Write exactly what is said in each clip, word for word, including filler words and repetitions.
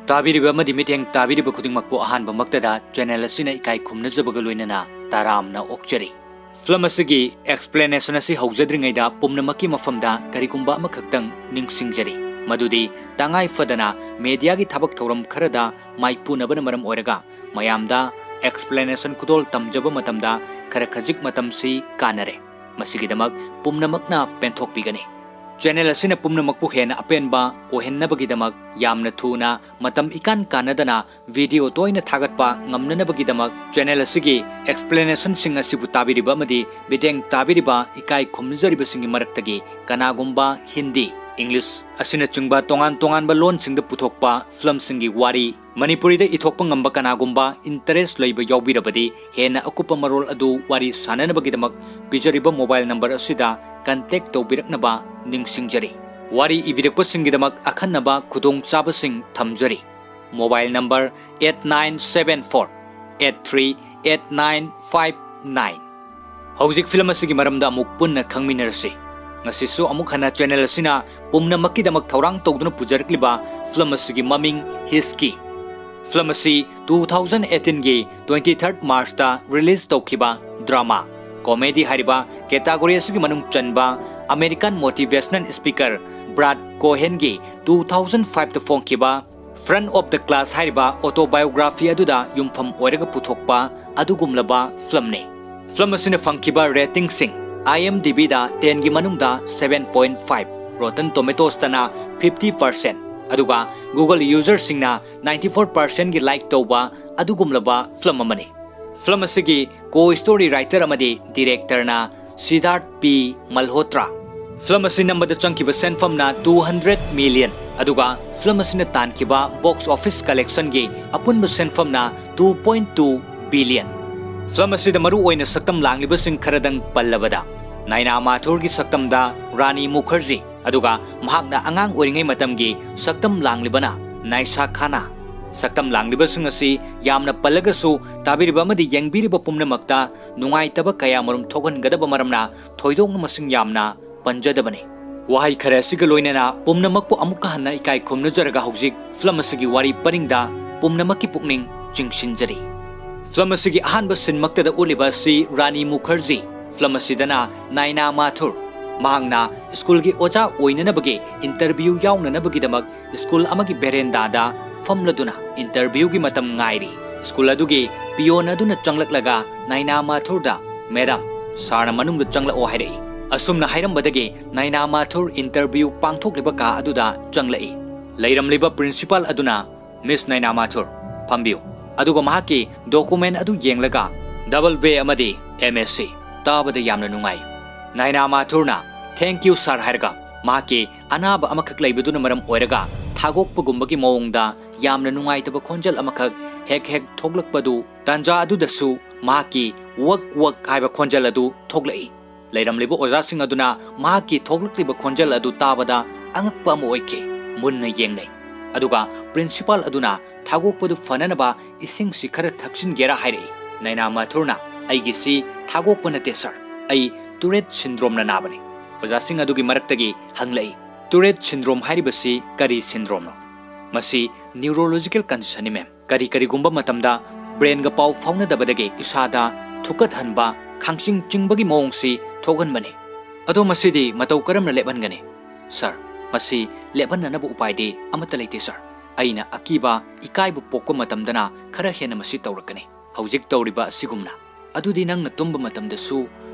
ꯇꯥꯕꯤꯔꯤꯕ ꯑꯃꯗꯤ ꯃꯤꯠꯌꯦꯡ ꯇꯥꯕꯤꯔꯤꯕ ꯈꯨꯗꯤꯡꯃꯛꯄꯨ ꯑꯍꯥꯟꯕꯃꯛꯇꯗ channel ꯑꯁꯤꯅ ꯏꯀꯥꯏ ꯈꯨꯝꯅꯖꯕꯒ ꯂꯣꯏꯅꯅ ꯇꯔꯥꯝꯅ ꯑꯣꯛꯆꯔꯤ꯫ Film ꯑꯁꯤꯒꯤ explanation ꯑꯁꯤ ꯍꯧꯖꯗ꯭ꯔꯤꯉꯩꯗ ꯄꯨꯝꯅꯃꯛꯀꯤ ꯃꯐꯝꯗ ꯀꯔꯤꯒꯨꯝꯕ ꯑꯃꯈꯛꯇꯪ ꯅꯤꯡꯁꯤꯡꯖꯔꯤ, ꯃꯗꯨꯗꯤ ꯇꯉꯥꯏ ꯐꯗꯅ mediaꯒꯤ ꯊꯕꯛ ꯊꯧꯔꯝ ꯈꯔꯗ ꯃꯥꯏꯄꯨꯅꯕꯅ ꯃꯔꯝ ꯑꯣꯏꯔꯒ ꯃꯌꯥꯝꯗ explanation ꯈꯨꯗꯣꯜ ꯇꯝꯖꯕ ꯃꯇꯝꯗ ꯈꯔ ꯈꯖꯤꯛ ꯃꯇꯝꯁꯤ ꯀꯥꯟꯅꯔꯦ꯫ ꯃꯁꯤꯒꯤꯗꯃꯛ ꯄꯨꯝꯅꯃꯛꯅ ꯄꯦꯟꯊꯣꯛꯄꯤꯒꯅꯤ꯫ Channel ꯑꯁꯤꯅ ꯄꯨꯝꯅꯃꯛꯄꯨ ꯍꯦꯟꯅ ꯑꯄꯦꯟꯕ ꯑꯣꯏꯍꯟꯅꯕꯒꯤꯗꯃꯛ ꯌꯥꯝꯅ ꯊꯨꯅ, ꯃꯇꯝ ꯏꯀꯥꯟ ꯀꯥꯟꯅꯗꯅ video ꯇꯣꯏꯅ ꯊꯥꯒꯠꯄ ꯉꯝꯅꯅꯕꯒꯤꯗꯃꯛ channel ꯑꯁꯤꯒꯤ explanationꯁꯤꯡ ꯑꯁꯤꯕꯨ ꯇꯥꯕꯤꯔꯤꯕ ꯑꯃꯗꯤ ꯃꯤꯠꯌꯦꯡ ꯇꯥꯕꯤꯔꯤꯕ ꯏꯀꯥꯏ ꯈꯨꯝꯅꯖꯔꯤꯕꯁꯤꯡꯒꯤ ꯃꯔꯛꯇꯒꯤ ꯀꯅꯥꯒꯨꯝꯕ Hindi, English ꯑꯁꯤꯅꯆꯤꯡꯕ ꯇꯣꯉꯥꯟ ꯇꯣꯉꯥꯟꯕ ꯂꯣꯟꯁꯤꯡꯗ ꯄꯨꯊꯣꯛꯄ filmꯁꯤꯡꯒꯤ ꯋꯥꯔꯤ ꯃꯅꯤꯄꯨꯔꯤꯗ ꯏꯊꯣꯛꯄ ꯉꯝꯕ ꯀꯅꯥꯒꯨꯝꯕ interest ꯂꯩꯕ ꯌꯥꯎꯕꯤꯔꯕꯗꯤ ꯍꯦꯟꯅ ꯑꯀꯨꯞꯄ ꯃꯔꯣꯜ ꯑꯗꯨ ꯋꯥꯔꯤ ꯁꯥꯅꯅꯕꯒꯤꯗꯃꯛ ꯄꯤꯖꯔꯤꯕ mobile number ꯑꯁꯤꯗ contact ꯇꯧꯕꯤꯔꯛꯅꯕ ꯅꯤꯡꯁꯤꯡꯖꯔꯤ꯫ ꯋꯥꯔꯤ ꯏꯕꯤꯔꯛꯄꯁꯤꯡꯒꯤꯗꯃꯛ ꯑꯈꯟꯅꯕ ꯈꯨꯗꯣꯡꯆꯥꯕꯁꯤꯡ ꯊꯝꯖꯔꯤ꯫ Mobile number eight nine seven four eight three eight nine five nine꯫ ꯍꯧꯖꯤꯛ film ꯑꯁꯤꯒꯤ ꯃꯔꯝꯗ ꯑꯃꯨꯛ ꯄꯨꯟꯅ ꯈꯪꯃꯤꯟꯅꯔꯁꯤ꯫ ꯉꯁꯤꯁꯨ ꯑꯃꯨꯛ ꯍꯟꯅ channel ꯑꯁꯤꯅ ꯄꯨꯝꯅꯃꯛꯀꯤꯗꯃꯛ ꯊꯧꯔꯥꯡ ꯇꯧꯗꯨꯅ ꯄꯨꯖꯔꯛꯂꯤꯕ film ꯑꯁꯤꯒꯤ ꯃꯃꯤꯡ ꯍꯤꯁꯀꯤ꯫ Film ꯑꯁꯤ two thousand eighteenꯒꯤ twenty third Marchꯇ release ꯇꯧꯈꯤꯕ drama, comedy ꯍꯥꯏꯔꯤꯕ category ꯑꯁꯤꯒꯤ ꯃꯅꯨꯡ ꯆꯟꯕ American motivational speaker Brad Cohenꯒꯤ two thousand fiveꯇ ꯐꯣꯡꯈꯤꯕ Front of the Class ꯍꯥꯏꯔꯤꯕ autobiography ꯑꯗꯨꯗ ꯌꯨꯝꯐꯝ ꯑꯣꯏꯔꯒ ꯄꯨꯊꯣꯛꯄ ꯑꯗꯨꯒꯨꯝꯂꯕ filmꯅꯤ꯫ Film ꯑꯁꯤꯅ ꯐꯪꯈꯤꯕ ratingꯁꯤꯡ, IMDbꯗ tenꯒꯤ ꯃꯅꯨꯡꯗ seven point five, Rotten Tomatoesꯇꯅ fifty percent, ꯑꯗꯨꯒ Google userꯁꯤꯡꯅ ninety four percentꯒꯤ like ꯇꯧꯕ ꯑꯗꯨꯒꯨꯝꯂꯕ film ꯑꯃꯅꯤ꯫ Film ꯑꯁꯤꯒꯤ co-story writer ꯑꯃꯗꯤ directorꯅ Siddharth P Malhotra꯫ Film ꯑꯁꯤ ꯅꯝꯕꯗ ꯆꯪꯈꯤꯕ ꯁꯦꯟꯐꯝꯅ two hundred million, ꯑꯗꯨꯒ film ꯑꯁꯤꯅ ꯇꯥꯟꯈꯤꯕ box office collectionꯒꯤ ꯑꯄꯨꯟꯕ ꯁꯦꯟꯐꯝꯅ two point two billion꯫ Film ꯑꯁꯤꯗ ꯃꯔꯨ ꯑꯣꯏꯅ ꯁꯛꯇꯝ ꯂꯥꯡꯂꯤꯕꯁꯤꯡ ꯈꯔꯗꯪ ꯄꯜꯂꯕꯗ, ꯅꯥꯏꯅꯥ ꯃꯥꯊꯨꯔꯒꯤ ꯁꯛꯇꯝꯗ ꯔꯥꯅꯤ ꯃꯨꯈꯔꯖꯤ, ꯑꯗꯨꯒ ꯃꯍꯥꯛꯅ ꯑꯉꯥꯡ ꯑꯣꯏꯔꯤꯉꯩ ꯃꯇꯝꯒꯤ ꯁꯛꯇꯝ ꯂꯥꯡꯂꯤꯕꯅ ꯅꯥꯏꯁꯥ ꯈꯥꯅꯥ꯫ ꯁꯛꯇꯝ ꯂꯥꯡꯂꯤꯕꯁꯤꯡ ꯑꯁꯤ ꯌꯥꯝꯅ ꯄꯜꯂꯒꯁꯨ, ꯇꯥꯕꯤꯔꯤꯕ ꯑꯃꯗꯤ ꯌꯦꯡꯕꯤꯔꯤꯕ ꯄꯨꯝꯅꯃꯛꯇ ꯅꯨꯡꯉꯥꯏꯇꯕ ꯀꯌꯥꯃꯔꯨꯝ ꯊꯣꯛꯍꯟꯒꯗꯕ ꯃꯔꯝꯅ ꯊꯣꯏꯗꯣꯛꯅ ꯃꯁꯤꯡ ꯌꯥꯝꯅ ꯄꯟꯖꯗꯕꯅꯤ꯫ ꯋꯥꯍꯩ ꯈꯔ ꯑꯁꯤꯒ ꯂꯣꯏꯅꯅ ꯄꯨꯝꯅꯃꯛꯄꯨ ꯑꯃꯨꯛꯀ ꯍꯟꯅ ꯏꯀꯥꯏ ꯈꯨꯝꯅꯖꯔꯒ ꯍꯧꯖꯤꯛ ꯐꯤꯂꯝ ꯑꯁꯤꯒꯤ ꯋꯥꯔꯤ ꯄꯔꯤꯡꯗ ꯄꯨꯝꯅꯃꯛꯀꯤ ꯄꯨꯛꯅꯤꯡ ꯆꯤꯡꯁꯤꯟꯖꯔꯤ꯫ ꯐꯤꯂꯝ ꯑꯁꯤꯒꯤ ꯑꯍꯥꯟꯕ ꯁꯤꯟꯃꯛꯇꯗ ꯎꯠꯂꯤꯕ ꯑꯁꯤ ꯔꯥꯅꯤ ꯃꯨꯈꯔꯖꯤ꯫ ꯐꯤꯂꯝ ꯑꯁꯤꯗꯅ ꯅꯥꯏꯅꯥ ꯃꯥꯊꯨꯔ, ꯃꯍꯥꯛꯅ ꯁ꯭ꯀꯨꯜꯒꯤ ꯑꯣꯖꯥ ꯑꯣꯏꯅꯅꯕꯒꯤ ꯏꯟꯇꯔꯚ꯭ꯌꯨ ꯌꯥꯎꯅꯅꯕꯒꯤꯗꯃꯛ ꯁ꯭ꯀꯨꯜ ꯑꯃꯒꯤ ꯕꯦꯔꯦꯟꯗꯥꯗ ꯐꯝꯂꯗꯨꯅ ꯏꯟꯇꯔꯚ꯭ꯌꯨꯒꯤ ꯃꯇꯝ ꯉꯥꯏꯔꯤ꯫ ꯁ꯭ꯀꯨꯜ ꯑꯗꯨꯒꯤ ꯄꯤꯌꯣꯟ ꯑꯗꯨꯅ ꯆꯪꯂꯛꯂꯒ ꯅꯥꯏꯅꯥ ꯃꯥꯊꯨꯔꯗ, "ꯃꯦꯗꯥꯝ, ꯁꯥꯔꯅ ꯃꯅꯨꯡꯗ ꯆꯪꯂꯛꯑꯣ ꯍꯥꯏꯔꯛꯏ"꯫ ꯑꯁꯨꯝꯅ ꯍꯥꯏꯔꯝꯕꯗꯒꯤ ꯅꯥꯏꯅꯥ ꯃꯥꯊꯨꯔ ꯏꯟꯇꯔꯚ꯭ꯌꯨ ꯄꯥꯡꯊꯣꯛꯂꯤꯕ ꯀꯥ ꯑꯗꯨꯗ ꯆꯪꯂꯛꯏ꯫ ꯂꯩꯔꯝꯂꯤꯕ ꯄ꯭ꯔꯤꯟꯁꯤꯄꯥꯜ ꯑꯗꯨꯅ, "ꯃꯤꯁ ꯅꯥꯏꯅꯥ ꯃꯥꯊꯨꯔ, ꯐꯝꯕꯤꯌꯨ"꯫ ꯑꯗꯨꯒ ꯃꯍꯥꯛꯀꯤ ꯗꯣꯀꯨꯃꯦꯟ ꯑꯗꯨ ꯌꯦꯡꯂꯒ, "ꯗꯕꯜ ꯕꯦ ꯑꯃꯗꯤ ꯑꯦꯝ ꯑꯦꯁ ꯁꯤ, ꯇꯥꯕꯗ ꯌꯥꯝꯅ ꯅꯨꯡꯉꯥꯏ"꯫ ꯅꯥꯏꯅꯥ ꯃꯥꯊꯨꯔꯅ, "ꯊꯦꯡꯛ ꯌꯨ ꯁꯥꯔ" ꯍꯥꯏꯔꯒ, ꯃꯍꯥꯛꯀꯤ ꯑꯅꯥꯕ ꯑꯃꯈꯛ ꯂꯩꯕꯗꯨꯅ ꯃꯔꯝ ꯑꯣꯏꯔꯒ ꯊꯥꯒꯣꯛꯄꯒꯨꯝꯕꯒꯤ ꯃꯑꯣꯡꯗ ꯌꯥꯝꯅ ꯅꯨꯡꯉꯥꯏꯇꯕ ꯈꯣꯟꯖꯦꯜ ꯑꯃꯈꯛ ꯍꯦꯛ ꯍꯦꯛ ꯊꯣꯛꯂꯛꯄꯗꯨ, ꯇꯥꯟꯖꯥ ꯑꯗꯨꯗꯁꯨ ꯃꯍꯥꯛꯀꯤ "ꯋꯛ ꯋꯛ" ꯍꯥꯏꯕ ꯈꯣꯟꯖꯦꯜ ꯑꯗꯨ ꯊꯣꯛꯂꯛꯏ꯫ ꯂꯩꯔꯝꯂꯤꯕ ꯑꯣꯖꯥꯁꯤꯡ ꯑꯗꯨꯅ ꯃꯍꯥꯛꯀꯤ ꯊꯣꯛꯂꯛꯂꯤꯕ ꯈꯣꯟꯖꯦꯜ ꯑꯗꯨ ꯇꯥꯕꯗ ꯑꯉꯛꯄ ꯑꯃ ꯑꯣꯏꯈꯤ꯫ ꯃꯨꯟꯅ ꯌꯦꯡꯂꯦ꯫ ꯑꯗꯨꯒ ꯄ꯭ꯔꯤꯟꯁꯤꯄꯥꯜ ꯑꯗꯨꯅ ꯊꯥꯒꯣꯛꯄꯗꯨ ꯐꯅꯅꯕ ꯏꯁꯤꯡꯁꯤ ꯈꯔ ꯊꯛꯆꯤꯟꯒꯦꯔꯥ ꯍꯥꯏꯔꯛꯏ꯫ ꯅꯥꯏꯅꯥ ꯃꯥꯊꯨꯔꯅ, "ꯑꯩꯒꯤꯁꯤ ꯊꯥꯒꯣꯛꯄ ꯅꯠꯇꯦ ꯁꯥꯔ, ꯑꯩ ꯇꯨꯔꯦꯠ ꯁꯤꯟꯗ꯭ꯔꯣꯝꯅ ꯅꯥꯕꯅꯤ"꯫ ꯑꯣꯖꯥꯁꯤꯡ ꯑꯗꯨꯒꯤ ꯃꯔꯛꯇꯒꯤ ꯍꯪꯂꯛꯏ, "ꯇꯨꯔꯦꯠ ꯁꯤꯟꯗ꯭ꯔꯣꯝ ꯍꯥꯏꯔꯤꯕꯁꯤ ꯀꯔꯤ ꯁꯤꯟꯗ꯭ꯔꯣꯝꯅꯣ?" "ꯃꯁꯤ ꯅ꯭ꯌꯨꯔꯣꯂꯣꯖꯤꯀꯦꯜ ꯀꯟꯗꯤꯁꯟꯅꯤ ꯃꯦꯝ꯫ ꯀꯔꯤ ꯀꯔꯤꯒꯨꯝꯕ ꯃꯇꯝꯗ ꯕ꯭ꯔꯦꯟꯒ ꯄꯥꯎ ꯐꯥꯎꯅꯗꯕꯗꯒꯤ ꯏꯁꯥꯗ ꯊꯨꯛꯀꯠꯍꯟꯕ, ꯈꯥꯡꯆꯤꯡ ꯆꯤꯡꯕꯒꯤ ꯃꯑꯣꯡꯁꯤ ꯊꯣꯛꯍꯟꯕꯅꯤ꯫ ꯑꯗꯣ ꯃꯁꯤꯗꯤ ꯃꯇꯧ ꯀꯔꯝꯅ ꯂꯦꯞꯍꯟꯒꯅꯤ?" "ꯁꯥꯔ, ꯃꯁꯤ ꯂꯦꯞꯍꯟꯅꯅꯕ ꯎꯄꯥꯏꯗꯤ ꯑꯃꯠꯇ ꯂꯩꯇꯦ ꯁꯥꯔ꯫ ꯑꯩꯅ ꯑꯀꯤꯕ, ꯏꯀꯥꯏꯕ ꯄꯣꯛꯄ ꯃꯇꯝꯗꯅ ꯈꯔ ꯍꯦꯟꯅ ꯃꯁꯤ ꯇꯧꯔꯛꯀꯅꯤ, ꯍꯧꯖꯤꯛ ꯇꯧꯔꯤꯕ ꯑꯁꯤꯒꯨꯝꯅ꯫ ꯑꯗꯨꯗꯤ ꯅꯪꯅ ꯇꯨꯝꯕ ꯃꯇꯝꯗꯁꯨ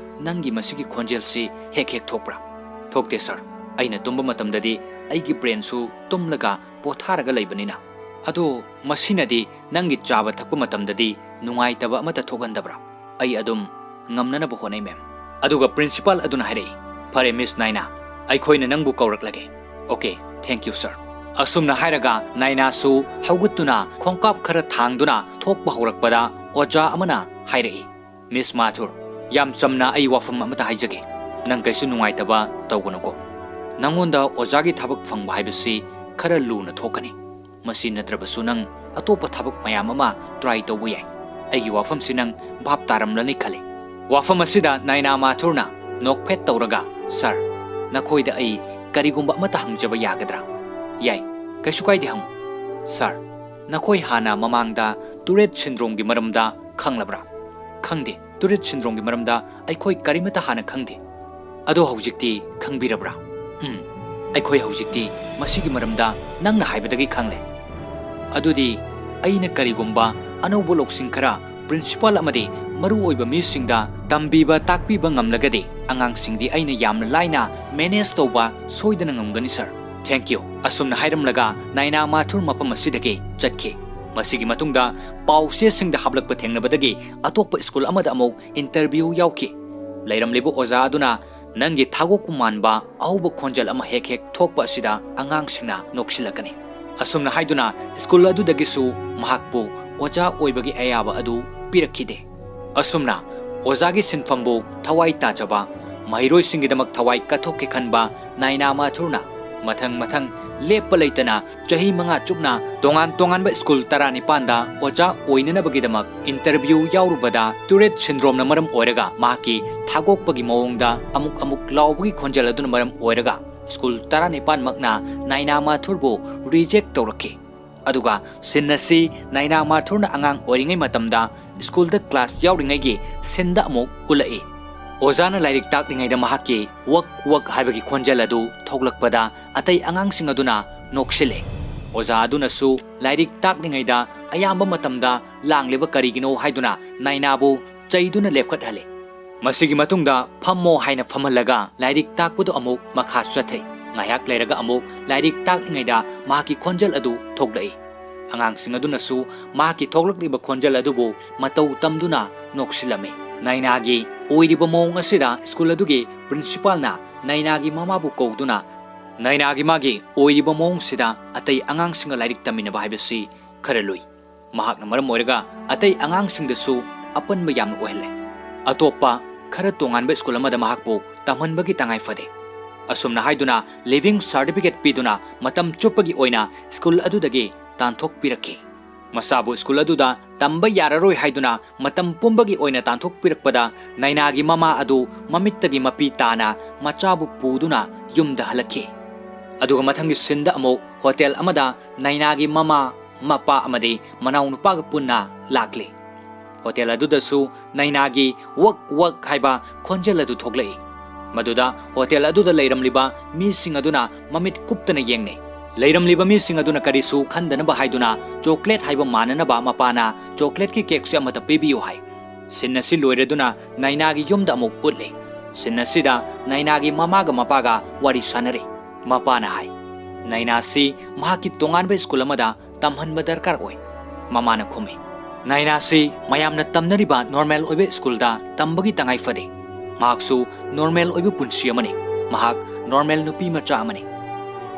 ꯅꯪꯒꯤ ꯃꯁꯤꯒꯤ ꯈꯣꯟꯖꯦꯜꯁꯤ ꯍꯦꯛ ꯍꯦꯛ ꯊꯣꯛꯄ꯭ꯔꯥ?" "ꯊꯣꯛꯇꯦ ꯁꯥꯔ, ꯑꯩꯅ ꯇꯨꯝꯕ ꯃꯇꯝꯗꯗꯤ ꯑꯩꯒꯤ ꯕ꯭ꯔꯦꯟꯁꯨ ꯇꯨꯝꯂꯒ ꯄꯣꯊꯥꯔꯒ ꯂꯩꯕꯅꯤꯅ"꯫ "ꯑꯗꯣ ꯃꯁꯤꯅꯗꯤ ꯅꯪꯒꯤ ꯆꯥꯕ ꯊꯛꯄ ꯃꯇꯝꯗꯗꯤ ꯅꯨꯡꯉꯥꯏꯇꯕ ꯑꯃꯠꯇ ꯊꯣꯛꯍꯟꯗꯕ꯭ꯔꯥ?" "ꯑꯩ ꯑꯗꯨꯝ ꯉꯝꯅꯅꯕ ꯍꯣꯠꯅꯩ ꯃꯦꯝ"꯫ ꯑꯗꯨꯒ ꯄ꯭ꯔꯤꯟꯁꯤꯄꯥꯜ ꯑꯗꯨꯅ ꯍꯥꯏꯔꯛꯏ, "ꯐꯔꯦ ꯃꯤꯁ ꯅꯥꯏꯅꯥ, ꯑꯩꯈꯣꯏꯅ ꯅꯪꯕꯨ ꯀꯧꯔꯛꯂꯒꯦ"꯫ "ꯑꯣꯀꯦ, ꯊꯦꯡꯛ ꯌꯨ ꯁꯥꯔ"꯫ ꯑꯁꯨꯝꯅ ꯍꯥꯏꯔꯒ ꯅꯥꯏꯅꯥꯁꯨ ꯍꯧꯒꯠꯇꯨꯅ ꯈꯣꯡꯀꯥꯞ ꯈꯔ ꯊꯥꯡꯗꯨꯅ ꯊꯣꯛꯄ ꯍꯧꯔꯛꯄꯗ ꯑꯣꯖꯥ ꯑꯃꯅ ꯍꯥꯏꯔꯛꯏ, "ꯃꯤꯁ ꯃꯥꯊꯨꯔ, ꯌꯥꯝ ꯆꯝꯅ ꯑꯩ ꯋꯥꯐꯝ ꯑꯃꯇ ꯍꯥꯏꯖꯒꯦ꯫ ꯅꯪ ꯀꯩꯁꯨ ꯅꯨꯡꯉꯥꯏꯇꯕ ꯇꯧꯒꯅꯨꯀꯣ꯫ ꯅꯪꯉꯣꯟꯗ ꯑꯣꯖꯥꯒꯤ ꯊꯕꯛ ꯐꯪꯕ ꯍꯥꯏꯕꯁꯤ ꯈꯔ ꯂꯨꯅ ꯊꯣꯛꯀꯅꯤ꯫ ꯃꯁꯤ ꯅꯠꯇ꯭ꯔꯕꯁꯨ ꯅꯪ ꯑꯇꯣꯞꯄ ꯊꯕꯛ ꯃꯌꯥꯝ ꯑꯃ ꯇ꯭ꯔꯥꯏ ꯇꯧꯕ ꯌꯥꯏ꯫ ꯑꯩꯒꯤ ꯋꯥꯐꯝꯁꯤ ꯅꯪ ꯚꯥꯞ ꯇꯥꯔꯝꯂꯅꯤ ꯈꯜꯂꯤ"꯫ ꯋꯥꯐꯝ ꯑꯁꯤꯗ ꯅꯥꯏꯅꯥ ꯃꯥꯊꯨꯔꯅ ꯅꯣꯛꯐꯦꯠ ꯇꯧꯔꯒ, "ꯁꯥꯔ, ꯅꯈꯣꯏꯗ ꯑꯩ ꯀꯔꯤꯒꯨꯝꯕ ꯑꯃꯠꯇ ꯍꯪꯖꯕ ꯌꯥꯒꯗ꯭ꯔꯥ? ꯌꯥꯏ, ꯀꯩꯁꯨ ꯀꯥꯏꯗꯦ, ꯍꯪꯉꯨ꯫ ꯁꯥꯔ, ꯅꯈꯣꯏ ꯍꯥꯟꯅ ꯃꯃꯥꯡꯗ ꯇꯨꯔꯦꯠ ꯁꯤꯟꯗ꯭ꯔꯣꯝꯒꯤ ꯃꯔꯝꯗ ꯈꯪꯂꯕ꯭ꯔꯥ? ꯈꯪꯗꯦ꯫ ꯇꯨꯔꯦꯠ ꯁꯤꯟꯗ꯭ꯔꯣꯝꯒꯤ ꯃꯔꯝꯗ ꯑꯩꯈꯣꯏ ꯀꯔꯤꯃꯠꯇ ꯍꯥꯟꯅ ꯈꯪꯗꯦ꯫ ꯑꯗꯣ ꯍꯧꯖꯤꯛꯇꯤ ꯈꯪꯕꯤꯔꯕ꯭ꯔꯥ? ꯎꯝ, ꯑꯩꯈꯣꯏ ꯍꯧꯖꯤꯛꯇꯤ ꯃꯁꯤꯒꯤ ꯃꯔꯝꯗ ꯅꯪꯅ ꯍꯥꯏꯕꯗꯒꯤ ꯈꯪꯂꯦ꯫ ꯑꯗꯨꯗꯤ ꯑꯩꯅ ꯀꯔꯤꯒꯨꯝꯕ ꯑꯅꯧꯕ ꯂꯧꯁꯤꯡ ꯈꯔ ꯄ꯭ꯔꯤꯟꯁꯤꯄꯥꯜ ꯑꯃꯗꯤ ꯃꯔꯨꯑꯣꯏꯕ ꯃꯤꯁꯤꯡꯗ ꯇꯝꯕꯤꯕ ꯇꯥꯛꯄꯤꯕ ꯉꯝꯂꯒꯗꯤ, ꯑꯉꯥꯡꯁꯤꯡꯗꯤ ꯑꯩꯅ ꯌꯥꯝꯅ ꯂꯥꯏꯅ ꯃꯦꯅꯦꯖ ꯇꯧꯕ ꯁꯣꯏꯗꯅ ꯉꯝꯒꯅꯤ, ꯁꯥꯔ꯫ ꯊꯦꯡꯀ꯭ꯌꯨ꯫ ꯑꯁꯨꯝꯅ ꯍꯥꯏꯔꯝꯂꯒ ꯅꯥꯏꯅꯥ ꯃꯥꯊꯨꯔ ꯃꯐꯝ ꯑꯁꯤꯗꯒꯤ ꯆꯠꯈꯤ꯫ ꯃꯁꯤꯒꯤ ꯃꯇꯨꯡꯗ ꯄꯥꯎ ꯆꯦꯁꯤꯡꯗ ꯍꯥꯞꯂꯛꯄ ꯊꯦꯡꯅꯕꯗꯒꯤ ꯑꯇꯣꯞꯄ ꯁ꯭ꯀꯨꯜ ꯑꯃꯗ ꯑꯃꯨꯛ ꯏꯟꯇꯔꯚ꯭ꯌꯨ ꯌꯥꯎꯈꯤ꯫ ꯂꯩꯔꯝꯂꯤꯕ ꯑꯣꯖꯥ ꯑꯗꯨꯅ ꯅꯪꯒꯤ ꯊꯥꯒꯣꯛꯄ ꯃꯥꯟꯕ ꯑꯍꯧꯕ ꯈꯣꯟꯖꯦꯜ ꯑꯃ ꯍꯦꯛ ꯍꯦꯛ ꯊꯣꯛꯄ ꯑꯁꯤꯗ ꯑꯉꯥꯡꯁꯤꯡꯅ ꯅꯣꯛꯁꯤꯜꯂꯛꯀꯅꯤ꯫ ꯑꯁꯨꯝꯅ ꯍꯥꯏꯗꯨꯅ ꯁ꯭ꯀꯨꯜ ꯑꯗꯨꯗꯒꯤꯁꯨ ꯃꯍꯥꯛꯄꯨ ꯑꯣꯖꯥ ꯑꯣꯏꯕꯒꯤ ꯑꯌꯥꯕ ꯑꯗꯨ ꯄꯤꯔꯛꯈꯤꯗꯦ꯫ ꯑꯁꯨꯝꯅ ꯑꯣꯖꯥꯒꯤ ꯁꯤꯟꯐꯝꯕꯨ ꯊꯋꯥꯏ ꯇꯥꯖꯕ, ꯃꯍꯩꯔꯣꯏꯁꯤꯡꯒꯤꯗꯃꯛ ꯊꯋꯥꯏ ꯀꯠꯊꯣꯛꯀꯦ ꯈꯟꯕ ꯅꯥꯏꯅꯥ ꯃꯥꯊꯨꯔꯅ ꯃꯊꯪ ꯃꯊꯪ ꯂꯦꯞꯄ ꯂꯩꯇꯅ ꯆꯍꯤ ꯃꯉꯥ ꯆꯨꯞꯅ ꯇꯣꯉꯥꯟ ꯇꯣꯉꯥꯟꯕ ꯁ꯭ꯀꯨꯜ ꯇꯔꯥꯅꯤꯄꯥꯟꯗ ꯑꯣꯖꯥ ꯑꯣꯏꯅꯅꯕꯒꯤꯗꯃꯛ ꯏꯟꯇꯔꯚ꯭ꯌꯨ ꯌꯥꯎꯔꯨꯕꯗ, ꯇꯨꯔꯦꯠ ꯁꯤꯟꯗ꯭ꯔꯣꯝꯅ ꯃꯔꯝ ꯑꯣꯏꯔꯒ ꯃꯍꯥꯛꯀꯤ ꯊꯥꯒꯣꯛꯄꯒꯤ ꯃꯑꯣꯡꯗ ꯑꯃꯨꯛ ꯑꯃꯨꯛ ꯂꯥꯎꯕꯒꯤ ꯈꯣꯟꯖꯦꯜ ꯑꯗꯨꯅ ꯃꯔꯝ ꯑꯣꯏꯔꯒ ꯁ꯭ꯀꯨꯜ ꯇꯔꯥꯅꯤꯄꯥꯟꯃꯛꯅ ꯅꯥꯏꯅꯥ ꯃꯥꯊꯨꯔꯕꯨ ꯔꯤꯖꯦꯛ ꯇꯧꯔꯛꯈꯤ꯫ ꯑꯗꯨꯒ ꯁꯤꯟ ꯑꯁꯤ ꯅꯥꯏꯅꯥ ꯃꯥꯊꯨꯔꯅ ꯑꯉꯥꯡ ꯑꯣꯏꯔꯤꯉꯩ ꯃꯇꯝꯗ ꯁ꯭ꯀꯨꯜꯗ ꯀ꯭ꯂꯥꯁ ꯌꯥꯎꯔꯤꯉꯩꯒꯤ ꯁꯤꯟꯗ ꯑꯃꯨꯛ ꯎꯠꯂꯛꯏ꯫ ꯑꯣꯖꯥꯅ ꯂꯥꯏꯔꯤꯛ ꯇꯥꯛꯂꯤꯉꯩꯗ ꯃꯍꯥꯛꯀꯤ "ꯋꯛ ꯋꯛ" ꯍꯥꯏꯕꯒꯤ ꯈꯣꯟꯖꯦꯜ ꯑꯗꯨ ꯊꯣꯛꯂꯛꯄꯗ ꯑꯇꯩ ꯑꯉꯥꯡꯁꯤꯡ ꯑꯗꯨꯅ ꯅꯣꯛꯁꯤꯜꯂꯦ꯫ ꯑꯣꯖꯥ ꯑꯗꯨꯅꯁꯨ ꯂꯥꯏꯔꯤꯛ ꯇꯥꯛꯂꯤꯉꯩꯗ ꯑꯌꯥꯝꯕ ꯃꯇꯝꯗ ꯂꯥꯡꯂꯤꯕ ꯀꯔꯤꯒꯤꯅꯣ ꯍꯥꯏꯗꯨꯅ ꯅꯥꯏꯅꯥꯕꯨ ꯆꯩꯗꯨꯅ ꯂꯦꯞꯈꯠꯍꯜꯂꯦ꯫ ꯃꯁꯤꯒꯤ ꯃꯇꯨꯡꯗ "ꯐꯝꯃꯣ" ꯍꯥꯏꯅ ꯐꯝꯍꯜꯂꯒ ꯂꯥꯏꯔꯤꯛ ꯇꯥꯛꯄꯗꯨ ꯑꯃꯨꯛ ꯃꯈꯥ ꯆꯠꯊꯩ꯫ ꯉꯥꯏꯍꯥꯛ ꯂꯩꯔꯒ ꯑꯃꯨꯛ ꯂꯥꯏꯔꯤꯛ ꯇꯥꯛꯂꯤꯉꯩꯗ ꯃꯍꯥꯛꯀꯤ ꯈꯣꯟꯖꯦꯜ ꯑꯗꯨ ꯊꯣꯛꯂꯛꯏ꯫ ꯑꯉꯥꯡꯁꯤꯡ ꯑꯗꯨꯅꯁꯨ ꯃꯍꯥꯛꯀꯤ ꯊꯣꯛꯂꯛꯂꯤꯕ ꯈꯣꯟꯖꯦꯜ ꯑꯗꯨꯕꯨ ꯃꯇꯧ ꯇꯝꯗꯨꯅ ꯅꯣꯛꯁꯤꯜꯂꯝꯃꯤ꯫ ꯅꯥꯏꯅꯥꯒꯤ ꯑꯣꯏꯔꯤꯕ ꯃꯑꯣꯡ ꯑꯁꯤꯗ ꯁ꯭ꯀꯨꯜ ꯑꯗꯨꯒꯤ ꯄ꯭ꯔꯤꯟꯁꯤꯄꯥꯜꯅ ꯅꯥꯏꯅꯥꯒꯤ ꯃꯃꯥꯕꯨ ꯀꯧꯗꯨꯅ, "ꯅꯥꯏꯅꯥꯒꯤ ꯃꯥꯒꯤ ꯑꯣꯏꯔꯤꯕ ꯃꯑꯣꯡꯁꯤꯗ ꯑꯇꯩ ꯑꯉꯥꯡꯁꯤꯡꯒ ꯂꯥꯏꯔꯤꯛ ꯇꯝꯃꯤꯟꯅꯕ ꯍꯥꯏꯕꯁꯤ ꯈꯔ ꯂꯨꯏ꯫ ꯃꯍꯥꯛꯅ ꯃꯔꯝ ꯑꯣꯏꯔꯒ ꯑꯇꯩ ꯑꯉꯥꯡꯁꯤꯡꯗꯁꯨ ꯑꯄꯟꯕ ꯌꯥꯝꯅ ꯑꯣꯏꯍꯜꯂꯦ꯫ ꯑꯇꯣꯞꯄ ꯈꯔ ꯇꯣꯉꯥꯟꯕ ꯁ꯭ꯀꯨꯜ ꯑꯃꯗ ꯃꯍꯥꯛꯄꯨ ꯇꯝꯍꯟꯕꯒꯤ ꯇꯉꯥꯏ ꯐꯗꯦ"꯫ ꯑꯁꯨꯝꯅ ꯍꯥꯏꯗꯨꯅ ꯂꯤꯚꯤꯡ ꯁꯥꯔꯇꯤꯐꯤꯀꯦꯠ ꯄꯤꯗꯨꯅ ꯃꯇꯝ ꯆꯨꯞꯄꯒꯤ ꯑꯣꯏꯅ ꯁ꯭ꯀꯨꯜ ꯑꯗꯨꯗꯒꯤ ꯇꯥꯟꯊꯣꯛꯄꯤꯔꯛꯈꯤ꯫ ꯃꯆꯥꯕꯨ ꯁ꯭ꯀꯨꯜ ꯑꯗꯨꯗ ꯇꯝꯕ ꯌꯥꯔꯔꯣꯏ ꯍꯥꯏꯗꯨꯅ ꯃꯇꯝ ꯄꯨꯝꯕꯒꯤ ꯑꯣꯏꯅ ꯇꯥꯟꯊꯣꯛꯄꯤꯔꯛꯄꯗ ꯅꯥꯏꯅꯥꯒꯤ ꯃꯃꯥ ꯑꯗꯨ ꯃꯃꯤꯠꯇꯒꯤ ꯃꯄꯤ ꯇꯥꯅ ꯃꯆꯥꯕꯨ ꯄꯨꯗꯨꯅ ꯌꯨꯝꯗ ꯍꯜꯂꯛꯈꯤ꯫ ꯑꯗꯨꯒ ꯃꯊꯪꯒꯤ ꯁꯤꯟꯗ ꯑꯃꯨꯛ ꯍꯣꯇꯦꯜ ꯑꯃꯗ ꯅꯥꯏꯅꯥꯒꯤ ꯃꯃꯥ, ꯃꯄꯥ ꯑꯃꯗꯤ ꯃꯅꯥꯎꯅꯨꯄꯥꯒ ꯄꯨꯟꯅ ꯂꯥꯛꯂꯤ꯫ ꯍꯣꯇꯦꯜ ꯑꯗꯨꯗꯁꯨ ꯅꯥꯏꯅꯥꯒꯤ "ꯋꯛ ꯋꯛ" ꯍꯥꯏꯕ ꯈꯣꯟꯖꯦꯜ ꯑꯗꯨ ꯊꯣꯛꯂꯛꯏ꯫ ꯃꯗꯨꯗ ꯍꯣꯇꯦꯜ ꯑꯗꯨꯗ ꯂꯩꯔꯝꯂꯤꯕ ꯃꯤꯁꯤꯡ ꯑꯗꯨꯅ ꯃꯃꯤꯠ ꯀꯨꯞꯇꯅ ꯌꯦꯡꯅꯩ꯫ ꯂꯩꯔꯝꯂꯤꯕ ꯃꯤꯁꯤꯡ ꯑꯗꯨꯅ ꯀꯔꯤꯁꯨ ꯈꯟꯗꯅꯕ ꯍꯥꯏꯗꯨꯅ ꯆꯣꯀ꯭ꯂꯦꯠ ꯍꯥꯏꯕ ꯃꯥꯟꯅꯅꯕ ꯃꯄꯥꯅ ꯆꯣꯀ꯭ꯂꯦꯠꯀꯤ ꯀꯦꯛꯁꯦ ꯑꯃꯠꯇ ꯄꯤꯕꯤꯌꯨ ꯍꯥꯏ꯫ ꯁꯤꯟ ꯑꯁꯤ ꯂꯣꯏꯔꯗꯨꯅ ꯅꯥꯏꯅꯥꯒꯤ ꯌꯨꯝꯗ ꯑꯃꯨꯛ ꯎꯠꯂꯤ꯫ ꯁꯤꯟ ꯑꯁꯤꯗ ꯅꯥꯏꯅꯥꯒꯤ ꯃꯃꯥꯒ ꯃꯄꯥꯒ ꯋꯥꯔꯤ ꯁꯥꯟꯅꯔꯤ꯫ ꯃꯄꯥꯅ ꯍꯥꯏ, "ꯅꯥꯏꯅꯥꯁꯤ ꯃꯍꯥꯛꯀꯤ ꯇꯣꯉꯥꯟꯕ ꯁ꯭ꯀꯨꯜ ꯑꯃꯗ ꯇꯝꯍꯟꯕ ꯗꯔꯀꯥꯔ ꯑꯣꯏ꯫" ꯃꯃꯥꯅ ꯈꯨꯝꯃꯤ, "ꯅꯥꯏꯅꯥꯁꯤ ꯃꯌꯥꯝꯅ ꯇꯝꯅꯔꯤꯕ ꯅꯣꯔꯃꯦꯜ ꯑꯣꯏꯕ ꯁ꯭ꯀꯨꯜꯗ ꯇꯝꯕꯒꯤ ꯇꯉꯥꯏ ꯐꯗꯦ꯫ ꯃꯍꯥꯛꯁꯨ ꯅꯣꯔꯃꯦꯜ ꯑꯣꯏꯕ ꯄꯨꯟꯁꯤ ꯑꯃꯅꯤ꯫ ꯃꯍꯥꯛ ꯅꯣꯔꯃꯦꯜ ꯅꯨꯄꯤ ꯃꯆꯥ ꯑꯃꯅꯤ꯫"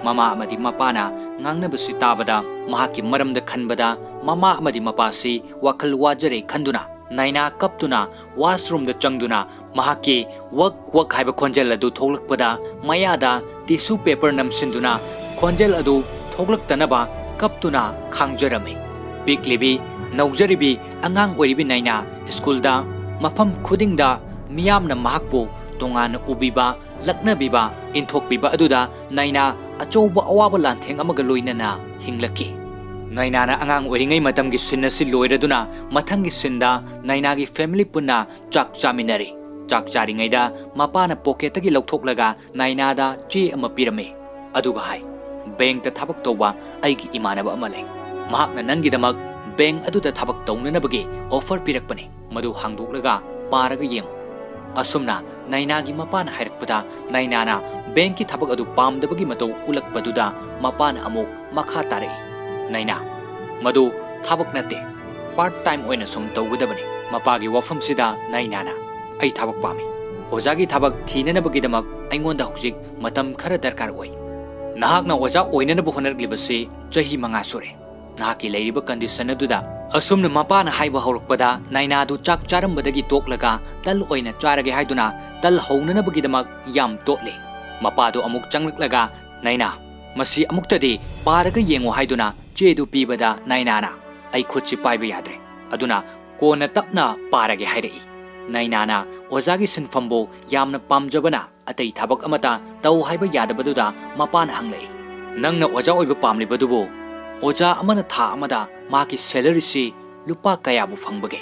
ꯃꯃꯥ ꯑꯃꯗꯤ ꯃꯄꯥꯅ ꯉꯥꯡꯅꯕꯁꯤ ꯇꯥꯕꯗ ꯃꯍꯥꯛꯀꯤ ꯃꯔꯝꯗ ꯈꯟꯕꯗ ꯃꯃꯥ ꯑꯃꯗꯤ ꯃꯄꯥꯁꯤ ꯋꯥꯈꯜ ꯋꯥꯖꯔꯦ ꯈꯟꯗꯨꯅ ꯅꯥꯏꯅꯥ ꯀꯞꯇꯨꯅ ꯋꯥꯁꯔꯨꯝꯗ ꯆꯪꯗꯨꯅ ꯃꯍꯥꯛꯀꯤ "ꯋꯛ ꯋꯛ" ꯍꯥꯏꯕ ꯈꯣꯟꯖꯦꯜ ꯑꯗꯨ ꯊꯣꯛꯂꯛꯄꯗ ꯃꯌꯥꯗ ꯇꯤꯁꯨ ꯄꯦꯄꯔ ꯅꯝꯁꯤꯟꯗꯨꯅ ꯈꯣꯟꯖꯦꯜ ꯑꯗꯨ ꯊꯣꯛꯂꯛꯇꯅꯕ ꯀꯞꯇꯨꯅ ꯈꯥꯡꯖꯔꯝꯃꯤ꯫ ꯄꯤꯛꯂꯤꯕꯤ, ꯅꯧꯖꯔꯤꯕꯤ ꯑꯉꯥꯡ ꯑꯣꯏꯔꯤꯕꯤ ꯅꯥꯏꯅꯥ ꯁ꯭ꯀꯨꯜꯗ ꯃꯐꯝ ꯈꯨꯗꯤꯡꯗ ꯃꯤꯌꯥꯝꯅ ꯃꯍꯥꯛꯄꯨ ꯇꯣꯉꯥꯟꯅ ꯎꯕꯤꯕ, ꯂꯛꯅꯕꯤꯕ, ꯏꯟꯊꯣꯛꯄꯤꯕ ꯑꯗꯨꯗ ꯅꯥꯏꯅꯥ ꯑꯆꯧꯕ ꯑꯋꯥꯕ ꯂꯥꯟꯊꯦꯡ ꯑꯃꯒ ꯂꯣꯏꯅꯅ ꯍꯤꯡꯂꯛꯈꯤ꯫ ꯅꯥꯏꯅꯥꯅ ꯑꯉꯥꯡ ꯑꯣꯏꯔꯤꯉꯩ ꯃꯇꯝꯒꯤ ꯁꯤꯟ ꯑꯁꯤ ꯂꯣꯏꯔꯗꯨꯅ ꯃꯊꯪꯒꯤ ꯁꯤꯟꯗ ꯅꯥꯏꯅꯥꯒꯤ ꯐꯦꯃꯤꯂꯤ ꯄꯨꯟꯅ ꯆꯥꯛ ꯆꯥꯃꯤꯟꯅꯔꯤ꯫ ꯆꯥꯛ ꯆꯥꯔꯤꯉꯩꯗ ꯃꯄꯥꯅ ꯄꯣꯀꯦꯠꯇꯒꯤ ꯂꯧꯊꯣꯛꯂꯒ ꯅꯥꯏꯅꯥꯗ ꯆꯦ ꯑꯃ ꯄꯤꯔꯝꯃꯤ꯫ ꯑꯗꯨꯒ ꯍꯥꯏ, "ꯕꯦꯡꯛꯇ ꯊꯕꯛ ꯇꯧꯕ ꯑꯩꯒꯤ ꯏꯃꯥꯟꯅꯕ ꯑꯃ ꯂꯩ꯫ ꯃꯍꯥꯛꯅ ꯅꯪꯒꯤꯗꯃꯛ ꯕꯦꯡꯛ ꯑꯗꯨꯗ ꯊꯕꯛ ꯇꯧꯅꯅꯕꯒꯤ ꯑꯣꯐꯔ ꯄꯤꯔꯛꯄꯅꯤ꯫ ꯃꯗꯨ ꯍꯥꯡꯗꯣꯛꯂꯒ ꯄꯥꯔꯒ ꯌꯦꯡꯉꯨ꯫" ꯑꯁꯨꯝꯅ ꯅꯥꯏꯅꯥꯒꯤ ꯃꯄꯥꯅ ꯍꯥꯏꯔꯛꯄꯗ ꯅꯥꯏꯅꯥꯅ ꯕꯦꯡꯛꯀꯤ ꯊꯕꯛ ꯑꯗꯨ ꯄꯥꯝꯗꯕꯒꯤ ꯃꯇꯧ ꯎꯠꯂꯛꯄꯗꯨꯗ ꯃꯄꯥꯅ ꯑꯃꯨꯛ ꯃꯈꯥ ꯇꯥꯔꯛꯏ, "ꯅꯥꯏꯅꯥ, ꯃꯗꯨ ꯊꯕꯛ ꯅꯠꯇꯦ, ꯄꯥꯔꯠ ꯇꯥꯏꯝ ꯑꯣꯏꯅ ꯁꯨꯝ ꯇꯧꯒꯗꯕꯅꯤ꯫" ꯃꯄꯥꯒꯤ ꯋꯥꯐꯝꯁꯤꯗ ꯅꯥꯏꯅꯥꯅ, "ꯑꯩ ꯊꯕꯛ ꯄꯥꯝꯃꯤ꯫ ꯑꯣꯖꯥꯒꯤ ꯊꯕꯛ ꯊꯤꯅꯅꯕꯒꯤꯗꯃꯛ ꯑꯩꯉꯣꯟꯗ ꯍꯧꯖꯤꯛ ꯃꯇꯝ ꯈꯔ ꯗꯔꯀꯥꯔ ꯑꯣꯏ꯫ ꯅꯍꯥꯛꯅ ꯑꯣꯖꯥ ꯑꯣꯏꯅꯅꯕ ꯍꯣꯠꯅꯔꯛꯂꯤꯕꯁꯤ ꯆꯍꯤ ꯃꯉꯥ ꯁꯨꯔꯦ꯫ ꯅꯍꯥꯛꯀꯤ ꯂꯩꯔꯤꯕ ꯀꯟꯗꯤꯁꯟ ꯑꯗꯨꯗ꯫" ꯑꯁꯨꯝꯅ ꯃꯄꯥꯅ ꯍꯥꯏꯕ ꯍꯧꯔꯛꯄꯗ ꯅꯥꯏꯅꯥꯗꯨ ꯆꯥꯛ ꯆꯥꯔꯝꯕꯗꯒꯤ ꯇꯣꯛꯂꯒ ꯇꯜ ꯑꯣꯏꯅ ꯆꯥꯔꯒꯦ ꯍꯥꯏꯗꯨꯅ ꯇꯜ ꯍꯧꯅꯅꯕꯒꯤꯗꯃꯛ ꯌꯥꯝ ꯇꯣꯠꯂꯤ꯫ ꯃꯄꯥꯗꯨ ꯑꯃꯨꯛ ꯆꯪꯂꯛꯂꯒ, "ꯅꯥꯏꯅꯥ, ꯃꯁꯤ ꯑꯃꯨꯛꯇꯗꯤ ꯄꯥꯔꯒ ꯌꯦꯡꯉꯨ" ꯍꯥꯏꯗꯨꯅ ꯆꯦꯗꯨ ꯄꯤꯕꯗ ꯅꯥꯏꯅꯥꯅ, ꯑꯩ ꯈꯨꯠꯁꯤ ꯄꯥꯏꯕ ꯌꯥꯗ꯭ꯔꯦ꯫ ꯑꯗꯨꯅ ꯀꯣꯟꯅ ꯇꯞꯅ ꯄꯥꯔꯒꯦ" ꯍꯥꯏꯔꯛꯏ꯫ ꯅꯥꯏꯅꯥꯅ ꯑꯣꯖꯥꯒꯤ ꯁꯤꯟꯐꯝꯕꯨ ꯌꯥꯝꯅ ꯄꯥꯝꯖꯕꯅ ꯑꯇꯩ ꯊꯕꯛ ꯑꯃꯠꯇ ꯇꯧ ꯍꯥꯏꯕ ꯌꯥꯗꯕꯗꯨꯗ ꯃꯄꯥꯅ ꯍꯪꯂꯛꯏ, "ꯅꯪꯅ ꯑꯣꯖꯥ ꯑꯣꯏꯕ ꯄꯥꯝꯂꯤꯕꯗꯨꯕꯨ ꯑꯣꯖꯥ ꯑꯃꯅ ꯊꯥ ꯑꯃꯗ ꯃꯍꯥꯛꯀꯤ salaryꯁꯤ ꯂꯨꯄꯥ ꯀꯌꯥꯕꯨ ꯐꯪꯕꯒꯦ?"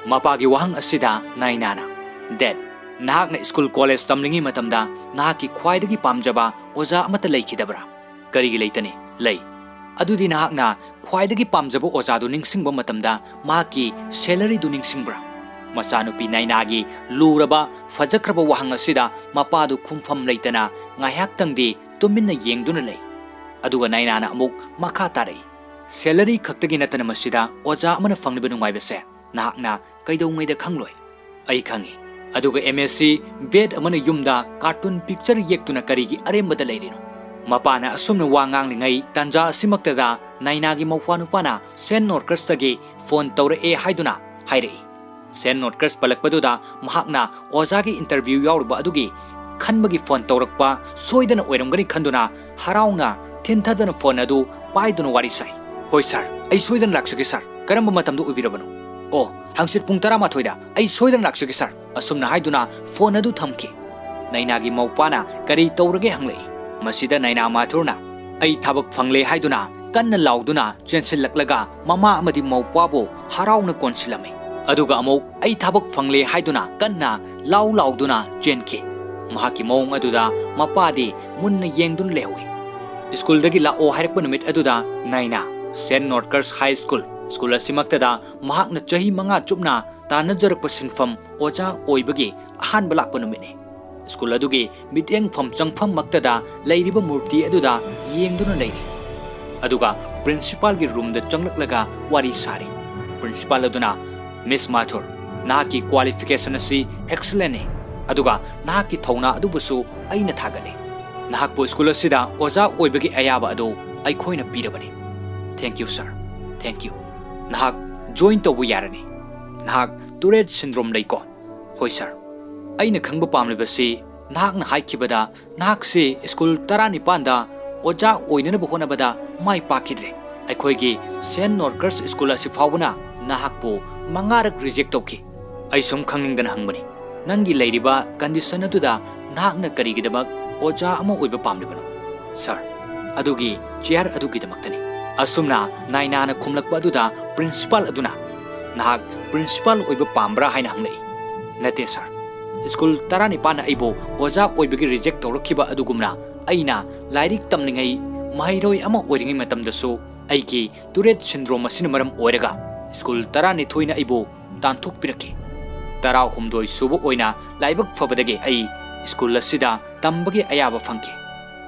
ꯃꯄꯥꯒꯤ ꯋꯥꯍꯪ ꯑꯁꯤꯗ ꯅꯥꯏꯅꯥꯅ, "Dad, ꯅꯍꯥꯛꯅ school college ꯇꯝꯂꯤꯉꯩ ꯃꯇꯝꯗ ꯅꯍꯥꯛꯀꯤ ꯈ꯭ꯋꯥꯏꯗꯒꯤ ꯄꯥꯝꯖꯕ ꯑꯣꯖꯥ ꯑꯃꯠꯇ ꯂꯩꯈꯤꯗꯕ꯭ꯔꯥ?" "ꯀꯔꯤꯒꯤ ꯂꯩꯇꯅꯤ? ꯂꯩ꯫ ꯑꯗꯨꯗꯤ ꯅꯍꯥꯛꯅ ꯈ꯭ꯋꯥꯏꯗꯒꯤ ꯄꯥꯝꯖꯕ ꯑꯣꯖꯥꯗꯨ ꯅꯤꯡꯁꯤꯡꯕ ꯃꯇꯝꯗ ꯃꯍꯥꯛꯀꯤ salaryꯗꯨ ꯅꯤꯡꯁꯤꯡꯕ꯭ꯔꯥ?" ꯃꯆꯥꯅꯨꯄꯤ ꯅꯥꯏꯅꯥꯒꯤ ꯂꯨꯔꯕ, ꯐꯖꯈ꯭ꯔꯕ ꯋꯥꯍꯪ ꯑꯁꯤꯗ ꯃꯄꯥꯗꯨ ꯈꯨꯝꯐꯝ ꯂꯩꯇꯅ ꯉꯥꯏꯍꯥꯛꯇꯪꯗꯤ ꯇꯨꯃꯤꯟꯅ ꯌꯦꯡꯗꯨꯅ ꯂꯩ꯫ ꯑꯗꯨꯒ ꯅꯥꯏꯅꯥꯅ ꯑꯃꯨꯛ ꯃꯈꯥ ꯇꯥꯔꯛꯏ, "Salary ꯈꯛꯇꯒꯤ ꯅꯠꯇꯅ ꯃꯁꯤꯗ ꯑꯣꯖꯥ ꯑꯃꯅ ꯐꯪꯂꯤꯕ ꯅꯨꯡꯉꯥꯏꯕꯁꯦ ꯅꯍꯥꯛꯅ ꯀꯩꯗꯧꯉꯩꯗ ꯈꯪꯂꯣꯏ꯫ ꯑꯩ ꯈꯪꯏ꯫ ꯑꯗꯨꯒ M S C B.Ed ꯑꯃꯅ ꯌꯨꯝꯗ cartoon picture ꯌꯦꯛꯇꯨꯅ ꯀꯔꯤꯒꯤ ꯑꯔꯦꯝꯕꯗ ꯂꯩꯔꯤꯅꯣ?" ꯃꯄꯥꯅ ꯑꯁꯨꯝꯅ ꯋꯥ ꯉꯥꯡꯂꯤꯉꯩ ꯇꯥꯟꯖꯥ ꯑꯁꯤꯃꯛꯇꯗ ꯅꯥꯏꯅꯥꯒꯤ ꯃꯧꯄ꯭ꯋꯥ ꯅꯨꯄꯥꯅ Saint Norcrossꯇꯒꯤ phone ꯇꯧꯔꯛꯑꯦ ꯍꯥꯏꯗꯨꯅ ꯍꯥꯏꯔꯛꯏ꯫ Saint Norcross ꯄꯜꯂꯛꯄꯗꯨꯗ ꯃꯍꯥꯛꯅ ꯑꯣꯖꯥꯒꯤ interview ꯌꯥꯎꯔꯨꯕ ꯑꯗꯨꯒꯤ ꯈꯟꯕꯒꯤ phone ꯇꯧꯔꯛꯄ ꯁꯣꯏꯗꯅ ꯑꯣꯏꯔꯝꯒꯅꯤ ꯈꯟꯗꯨꯅ ꯍꯔꯥꯎꯅ ꯊꯤꯟꯊꯗꯅ phone ꯑꯗꯨ ꯄꯥꯏꯗꯨꯅ ꯋꯥꯔꯤ ꯁꯥꯏ꯫ "ꯍꯣꯏ sir, ꯑꯩ ꯁꯣꯏꯗꯅ ꯂꯥꯛꯆꯒꯦ sir꯫ ꯀꯔꯝꯕ ꯃꯇꯝꯗ ꯑꯣꯏꯕꯤꯔꯕꯅꯣ?" "ꯑꯣ, ꯍꯪꯆꯤꯠ ꯄꯨꯡ ꯇꯔꯥꯃꯥꯊꯣꯏꯗ ꯑꯩ ꯁꯣꯏꯗꯅ ꯂꯥꯛꯆꯒꯦ sir"꯫ ꯑꯁꯨꯝꯅ ꯍꯥꯏꯗꯨꯅ phone ꯑꯗꯨ ꯊꯝꯈꯤ꯫ ꯅꯥꯏꯅꯥꯒꯤ ꯃꯧꯄꯥꯅ ꯀꯔꯤ ꯇꯧꯔꯒꯦ ꯍꯪꯂꯛꯏ꯫ ꯃꯁꯤꯗ ꯅꯥꯏꯅꯥ ꯃꯥꯊꯨꯔꯅ "ꯑꯩ ꯊꯕꯛ ꯐꯪꯂꯦ" ꯍꯥꯏꯗꯨꯅ ꯀꯟꯅ ꯂꯥꯎꯗꯨꯅ ꯆꯦꯟꯁꯤꯜꯂꯛꯂꯒ ꯃꯃꯥ ꯑꯃꯗꯤ ꯃꯧꯄ꯭ꯋꯥꯕꯨ ꯍꯔꯥꯎꯅ ꯀꯣꯟꯁꯤꯜꯂꯝꯃꯤ꯫ ꯑꯗꯨꯒ ꯑꯃꯨꯛ "ꯑꯩ ꯊꯕꯛ ꯐꯪꯂꯦ" ꯍꯥꯏꯗꯨꯅ ꯀꯟꯅ ꯂꯥꯎ ꯂꯥꯎꯗꯨꯅ ꯆꯦꯟꯈꯤ꯫ ꯃꯍꯥꯛꯀꯤ ꯃꯑꯣꯡ ꯑꯗꯨꯗ ꯃꯄꯥꯗꯤ ꯃꯨꯟꯅ ꯌꯦꯡꯗꯨꯅ ꯂꯩꯍꯧꯏ꯫ Schoolꯗꯒꯤ ꯂꯥꯛꯑꯣ ꯍꯥꯏꯔꯛꯄ ꯅꯨꯃꯤꯠ ꯑꯗꯨꯗ ꯅꯥꯏꯅꯥ Saint Norcross High School, school ꯑꯁꯤꯃꯛꯇꯗ ꯃꯍꯥꯛꯅ ꯆꯍꯤ ꯃꯉꯥ ꯆꯨꯞꯅ ꯇꯥꯟꯅꯖꯔꯛꯄ ꯁꯤꯟꯐꯝ ꯑꯣꯖꯥ ꯑꯣꯏꯕꯒꯤ ꯑꯍꯥꯟꯕ ꯂꯥꯛꯄ ꯅꯨꯃꯤꯠꯅꯤ꯫ School ꯑꯗꯨꯒꯤ ꯃꯤꯠꯌꯦꯡꯐꯝ ꯆꯪꯐꯝꯃꯛꯇꯗ ꯂꯩꯔꯤꯕ ꯃꯨꯔꯇꯤ ꯑꯗꯨꯗ ꯌꯦꯡꯗꯨꯅ ꯂꯩꯔꯤ꯫ ꯑꯗꯨꯒ principalꯒꯤ roomꯗ ꯆꯪꯂꯛꯂꯒ ꯋꯥꯔꯤ ꯁꯥꯔꯤ꯫ Principal ꯑꯗꯨꯅ, "Miss Mathur, ꯅꯍꯥꯛꯀꯤ qualification ꯑꯁꯤ excellentꯅꯤ, ꯑꯗꯨꯒ ꯅꯍꯥꯛꯀꯤ ꯊꯧꯅꯥ ꯑꯗꯨꯕꯨꯁꯨ ꯑꯩꯅ ꯊꯥꯒꯠꯂꯤ꯫ ꯅꯍꯥꯛꯄꯨ school ꯑꯁꯤꯗ ꯑꯣꯖꯥ ꯑꯣꯏꯕꯒꯤ ꯑꯌꯥꯕ ꯑꯗꯨ ꯑꯩꯈꯣꯏꯅ ꯄꯤꯔꯕꯅꯤ꯫ Thank you, sir. Thank you. ꯅꯍꯥꯛ join ꯇꯧꯕ ꯌꯥꯔꯅꯤ꯫ ꯅꯍꯥꯛ Tourette syndrome ꯂꯩꯀꯣ?" "ꯍꯣꯏ sir꯫ ꯑꯩꯅ ꯈꯪꯕ ꯄꯥꯝꯂꯤꯕꯁꯤ ꯅꯍꯥꯛꯅ ꯍꯥꯏꯈꯤꯕꯗ ꯅꯍꯥꯛꯁꯤ school ꯇꯔꯥꯅꯤꯄꯥꯟꯗ ꯑꯣꯖꯥ ꯑꯣꯏꯅꯅꯕ ꯍꯣꯠꯅꯕꯗ ꯃꯥꯏ ꯄꯥꯛꯈꯤꯗ꯭ꯔꯦ꯫ ꯑꯩꯈꯣꯏꯒꯤ ꯁꯦꯟ ꯅꯣꯔꯀꯔꯁ ꯁ꯭ꯀꯨꯜ ꯑꯁꯤ ꯐꯥꯎꯕꯅ ꯅꯍꯥꯛꯄꯨ ꯃꯉꯥꯔꯛ ꯔꯤꯖꯦꯛ ꯇꯧꯈꯤ꯫ ꯑꯩ ꯁꯨꯝ ꯈꯪꯅꯤꯡꯗꯅ ꯍꯪꯕꯅꯤ, ꯅꯪꯒꯤ ꯂꯩꯔꯤꯕ ꯀꯟꯗꯤꯁꯟ ꯑꯗꯨꯗ ꯅꯍꯥꯛꯅ ꯀꯔꯤꯒꯤꯗꯃꯛ ꯑꯣꯖꯥ ꯑꯃ ꯑꯣꯏꯕ ꯄꯥꯝꯂꯤꯕꯅꯣ? ꯁꯥꯔ, ꯑꯗꯨꯒꯤ ꯆꯤꯌꯥꯔ ꯑꯗꯨꯒꯤꯗꯃꯛꯇꯅꯤ꯫ ꯑꯁꯨꯝꯅ ꯅꯥꯏꯅꯥꯅ ꯈꯨꯝꯂꯛꯄ ꯑꯗꯨꯗ ꯄ꯭ꯔꯤꯟꯁꯤꯄꯥꯜ ꯑꯗꯨꯅ, "ꯅꯍꯥꯛ ꯄ꯭ꯔꯤꯟꯁꯤꯄꯥꯜ ꯑꯣꯏꯕ ꯄꯥꯝꯕ꯭ꯔꯥ?" ꯍꯥꯏꯅ ꯍꯪꯂꯛꯏ꯫ "ꯅꯠꯇꯦ ꯁꯥꯔ, ꯁ꯭ꯀꯨꯜ ꯇꯔꯥꯅꯤꯄꯥꯟꯅ ꯑꯩꯕꯨ ꯑꯣꯖꯥ ꯑꯣꯏꯕꯒꯤ ꯔꯤꯖꯦꯛ ꯇꯧꯔꯛꯈꯤꯕ ꯑꯗꯨꯒꯨꯝꯅ ꯑꯩꯅ ꯂꯥꯏꯔꯤꯛ ꯇꯝꯂꯤꯉꯩ ꯃꯍꯩꯔꯣꯏ ꯑꯃ ꯑꯣꯏꯔꯤꯉꯩ ꯃꯇꯝꯗꯁꯨ ꯑꯩꯒꯤ ꯇꯨꯔꯦꯠ ꯁꯤꯟꯗ꯭ꯔꯣꯝ ꯑꯁꯤꯅ ꯃꯔꯝ ꯑꯣꯏꯔꯒ ꯁ꯭ꯀꯨꯜ ꯇꯔꯥꯅꯤꯊꯣꯏꯅ ꯑꯩꯕꯨ ꯇꯥꯟꯊꯣꯛꯄꯤꯔꯛꯈꯤ꯫ ꯇꯔꯥꯍꯨꯝꯗꯣꯏ ꯁꯨꯕ ꯑꯣꯏꯅ ꯂꯥꯏꯕꯛ ꯐꯕꯗꯒꯤ ꯑꯩ ꯁ꯭ꯀꯨꯜ ꯑꯁꯤꯗ ꯇꯝꯕꯒꯤ ꯑꯌꯥꯕ ꯐꯪꯈꯤ꯫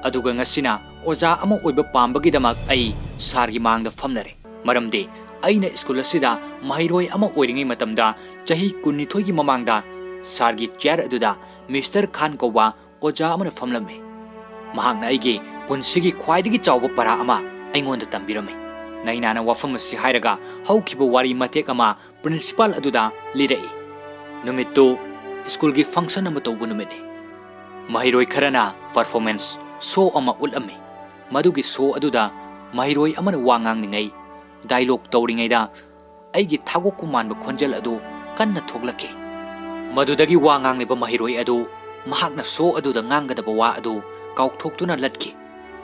ꯑꯗꯨꯒ ꯉꯁꯤꯅ ꯑꯣꯖꯥ ꯑꯃ ꯑꯣꯏꯕ ꯄꯥꯝꯕꯒꯤꯗꯃꯛ ꯑꯩ ꯁꯥꯔꯒꯤ ꯃꯥꯡꯗ ꯐꯝꯂꯔꯦ꯫ ꯃꯔꯝꯗꯤ ꯑꯩꯅ ꯁ꯭ꯀꯨꯜ ꯑꯁꯤꯗ ꯃꯍꯩꯔꯣꯏ ꯑꯃ ꯑꯣꯏꯔꯤꯉꯩ ꯃꯇꯝꯗ ꯆꯍꯤ ꯀꯨꯟꯅꯤꯊꯣꯏꯒꯤ ꯃꯃꯥꯡꯗ ꯁꯥꯔꯒꯤ ꯆꯤꯌꯥꯔ ꯑꯗꯨꯗ ꯃꯤꯁꯇꯔ ꯈꯥꯟ ꯀꯧꯕ ꯑꯣꯖꯥ ꯑꯃꯅ ꯐꯝꯂꯝꯃꯤ꯫ ꯃꯍꯥꯛꯅ ꯑꯩꯒꯤ ꯄꯨꯟꯁꯤꯒꯤ ꯈ꯭ꯋꯥꯏꯗꯒꯤ ꯆꯥꯎꯕ ꯄꯔꯥ ꯑꯃ ꯑꯩꯉꯣꯟꯗ ꯇꯝꯕꯤꯔꯝꯃꯤ꯫" ꯅꯥꯏꯅꯥꯅ ꯋꯥꯐꯝ ꯑꯁꯤ ꯍꯥꯏꯔꯒ ꯍꯧꯈꯤꯕ ꯋꯥꯔꯤ ꯃꯇꯦꯛ ꯑꯃ ꯄ꯭ꯔꯤꯟꯁꯤꯄꯥꯜ ꯑꯗꯨꯗ ꯂꯤꯔꯛꯏ꯫ ꯅꯨꯃꯤꯠꯇꯨ ꯁ꯭ꯀꯨꯜꯒꯤ ꯐꯪꯁꯟ ꯑꯃ ꯇꯧꯕ ꯅꯨꯃꯤꯠꯅꯤ꯫ ꯃꯍꯩꯔꯣꯏ ꯈꯔꯅ ꯄꯔꯐꯣꯔꯃꯦꯟꯁ ꯁꯣ ꯑꯃ ꯎꯠꯂꯝꯃꯤ꯫ ꯃꯗꯨꯒꯤ ꯁꯣ ꯑꯗꯨꯗ ꯃꯍꯩꯔꯣꯏ ꯑꯃꯅ ꯋꯥ ꯉꯥꯡꯂꯤꯉꯩ, ꯗꯥꯏꯂꯣꯒ ꯇꯧꯔꯤꯉꯩꯗ ꯑꯩꯒꯤ ꯊꯥꯒꯣꯛꯄ ꯃꯥꯟꯕ ꯈꯣꯟꯖꯦꯜ ꯑꯗꯨ ꯀꯟꯅ ꯊꯣꯛꯂꯛꯈꯤ꯫ ꯃꯗꯨꯗꯒꯤ ꯋꯥ ꯉꯥꯡꯂꯤꯕ ꯃꯍꯩꯔꯣꯏ ꯑꯗꯨ ꯃꯍꯥꯛꯅ ꯁꯣ ꯑꯗꯨꯗ ꯉꯥꯡꯒꯗꯕ ꯋꯥ ꯑꯗꯨ ꯀꯥꯎꯊꯣꯛꯇꯨꯅ ꯂꯠꯈꯤ꯫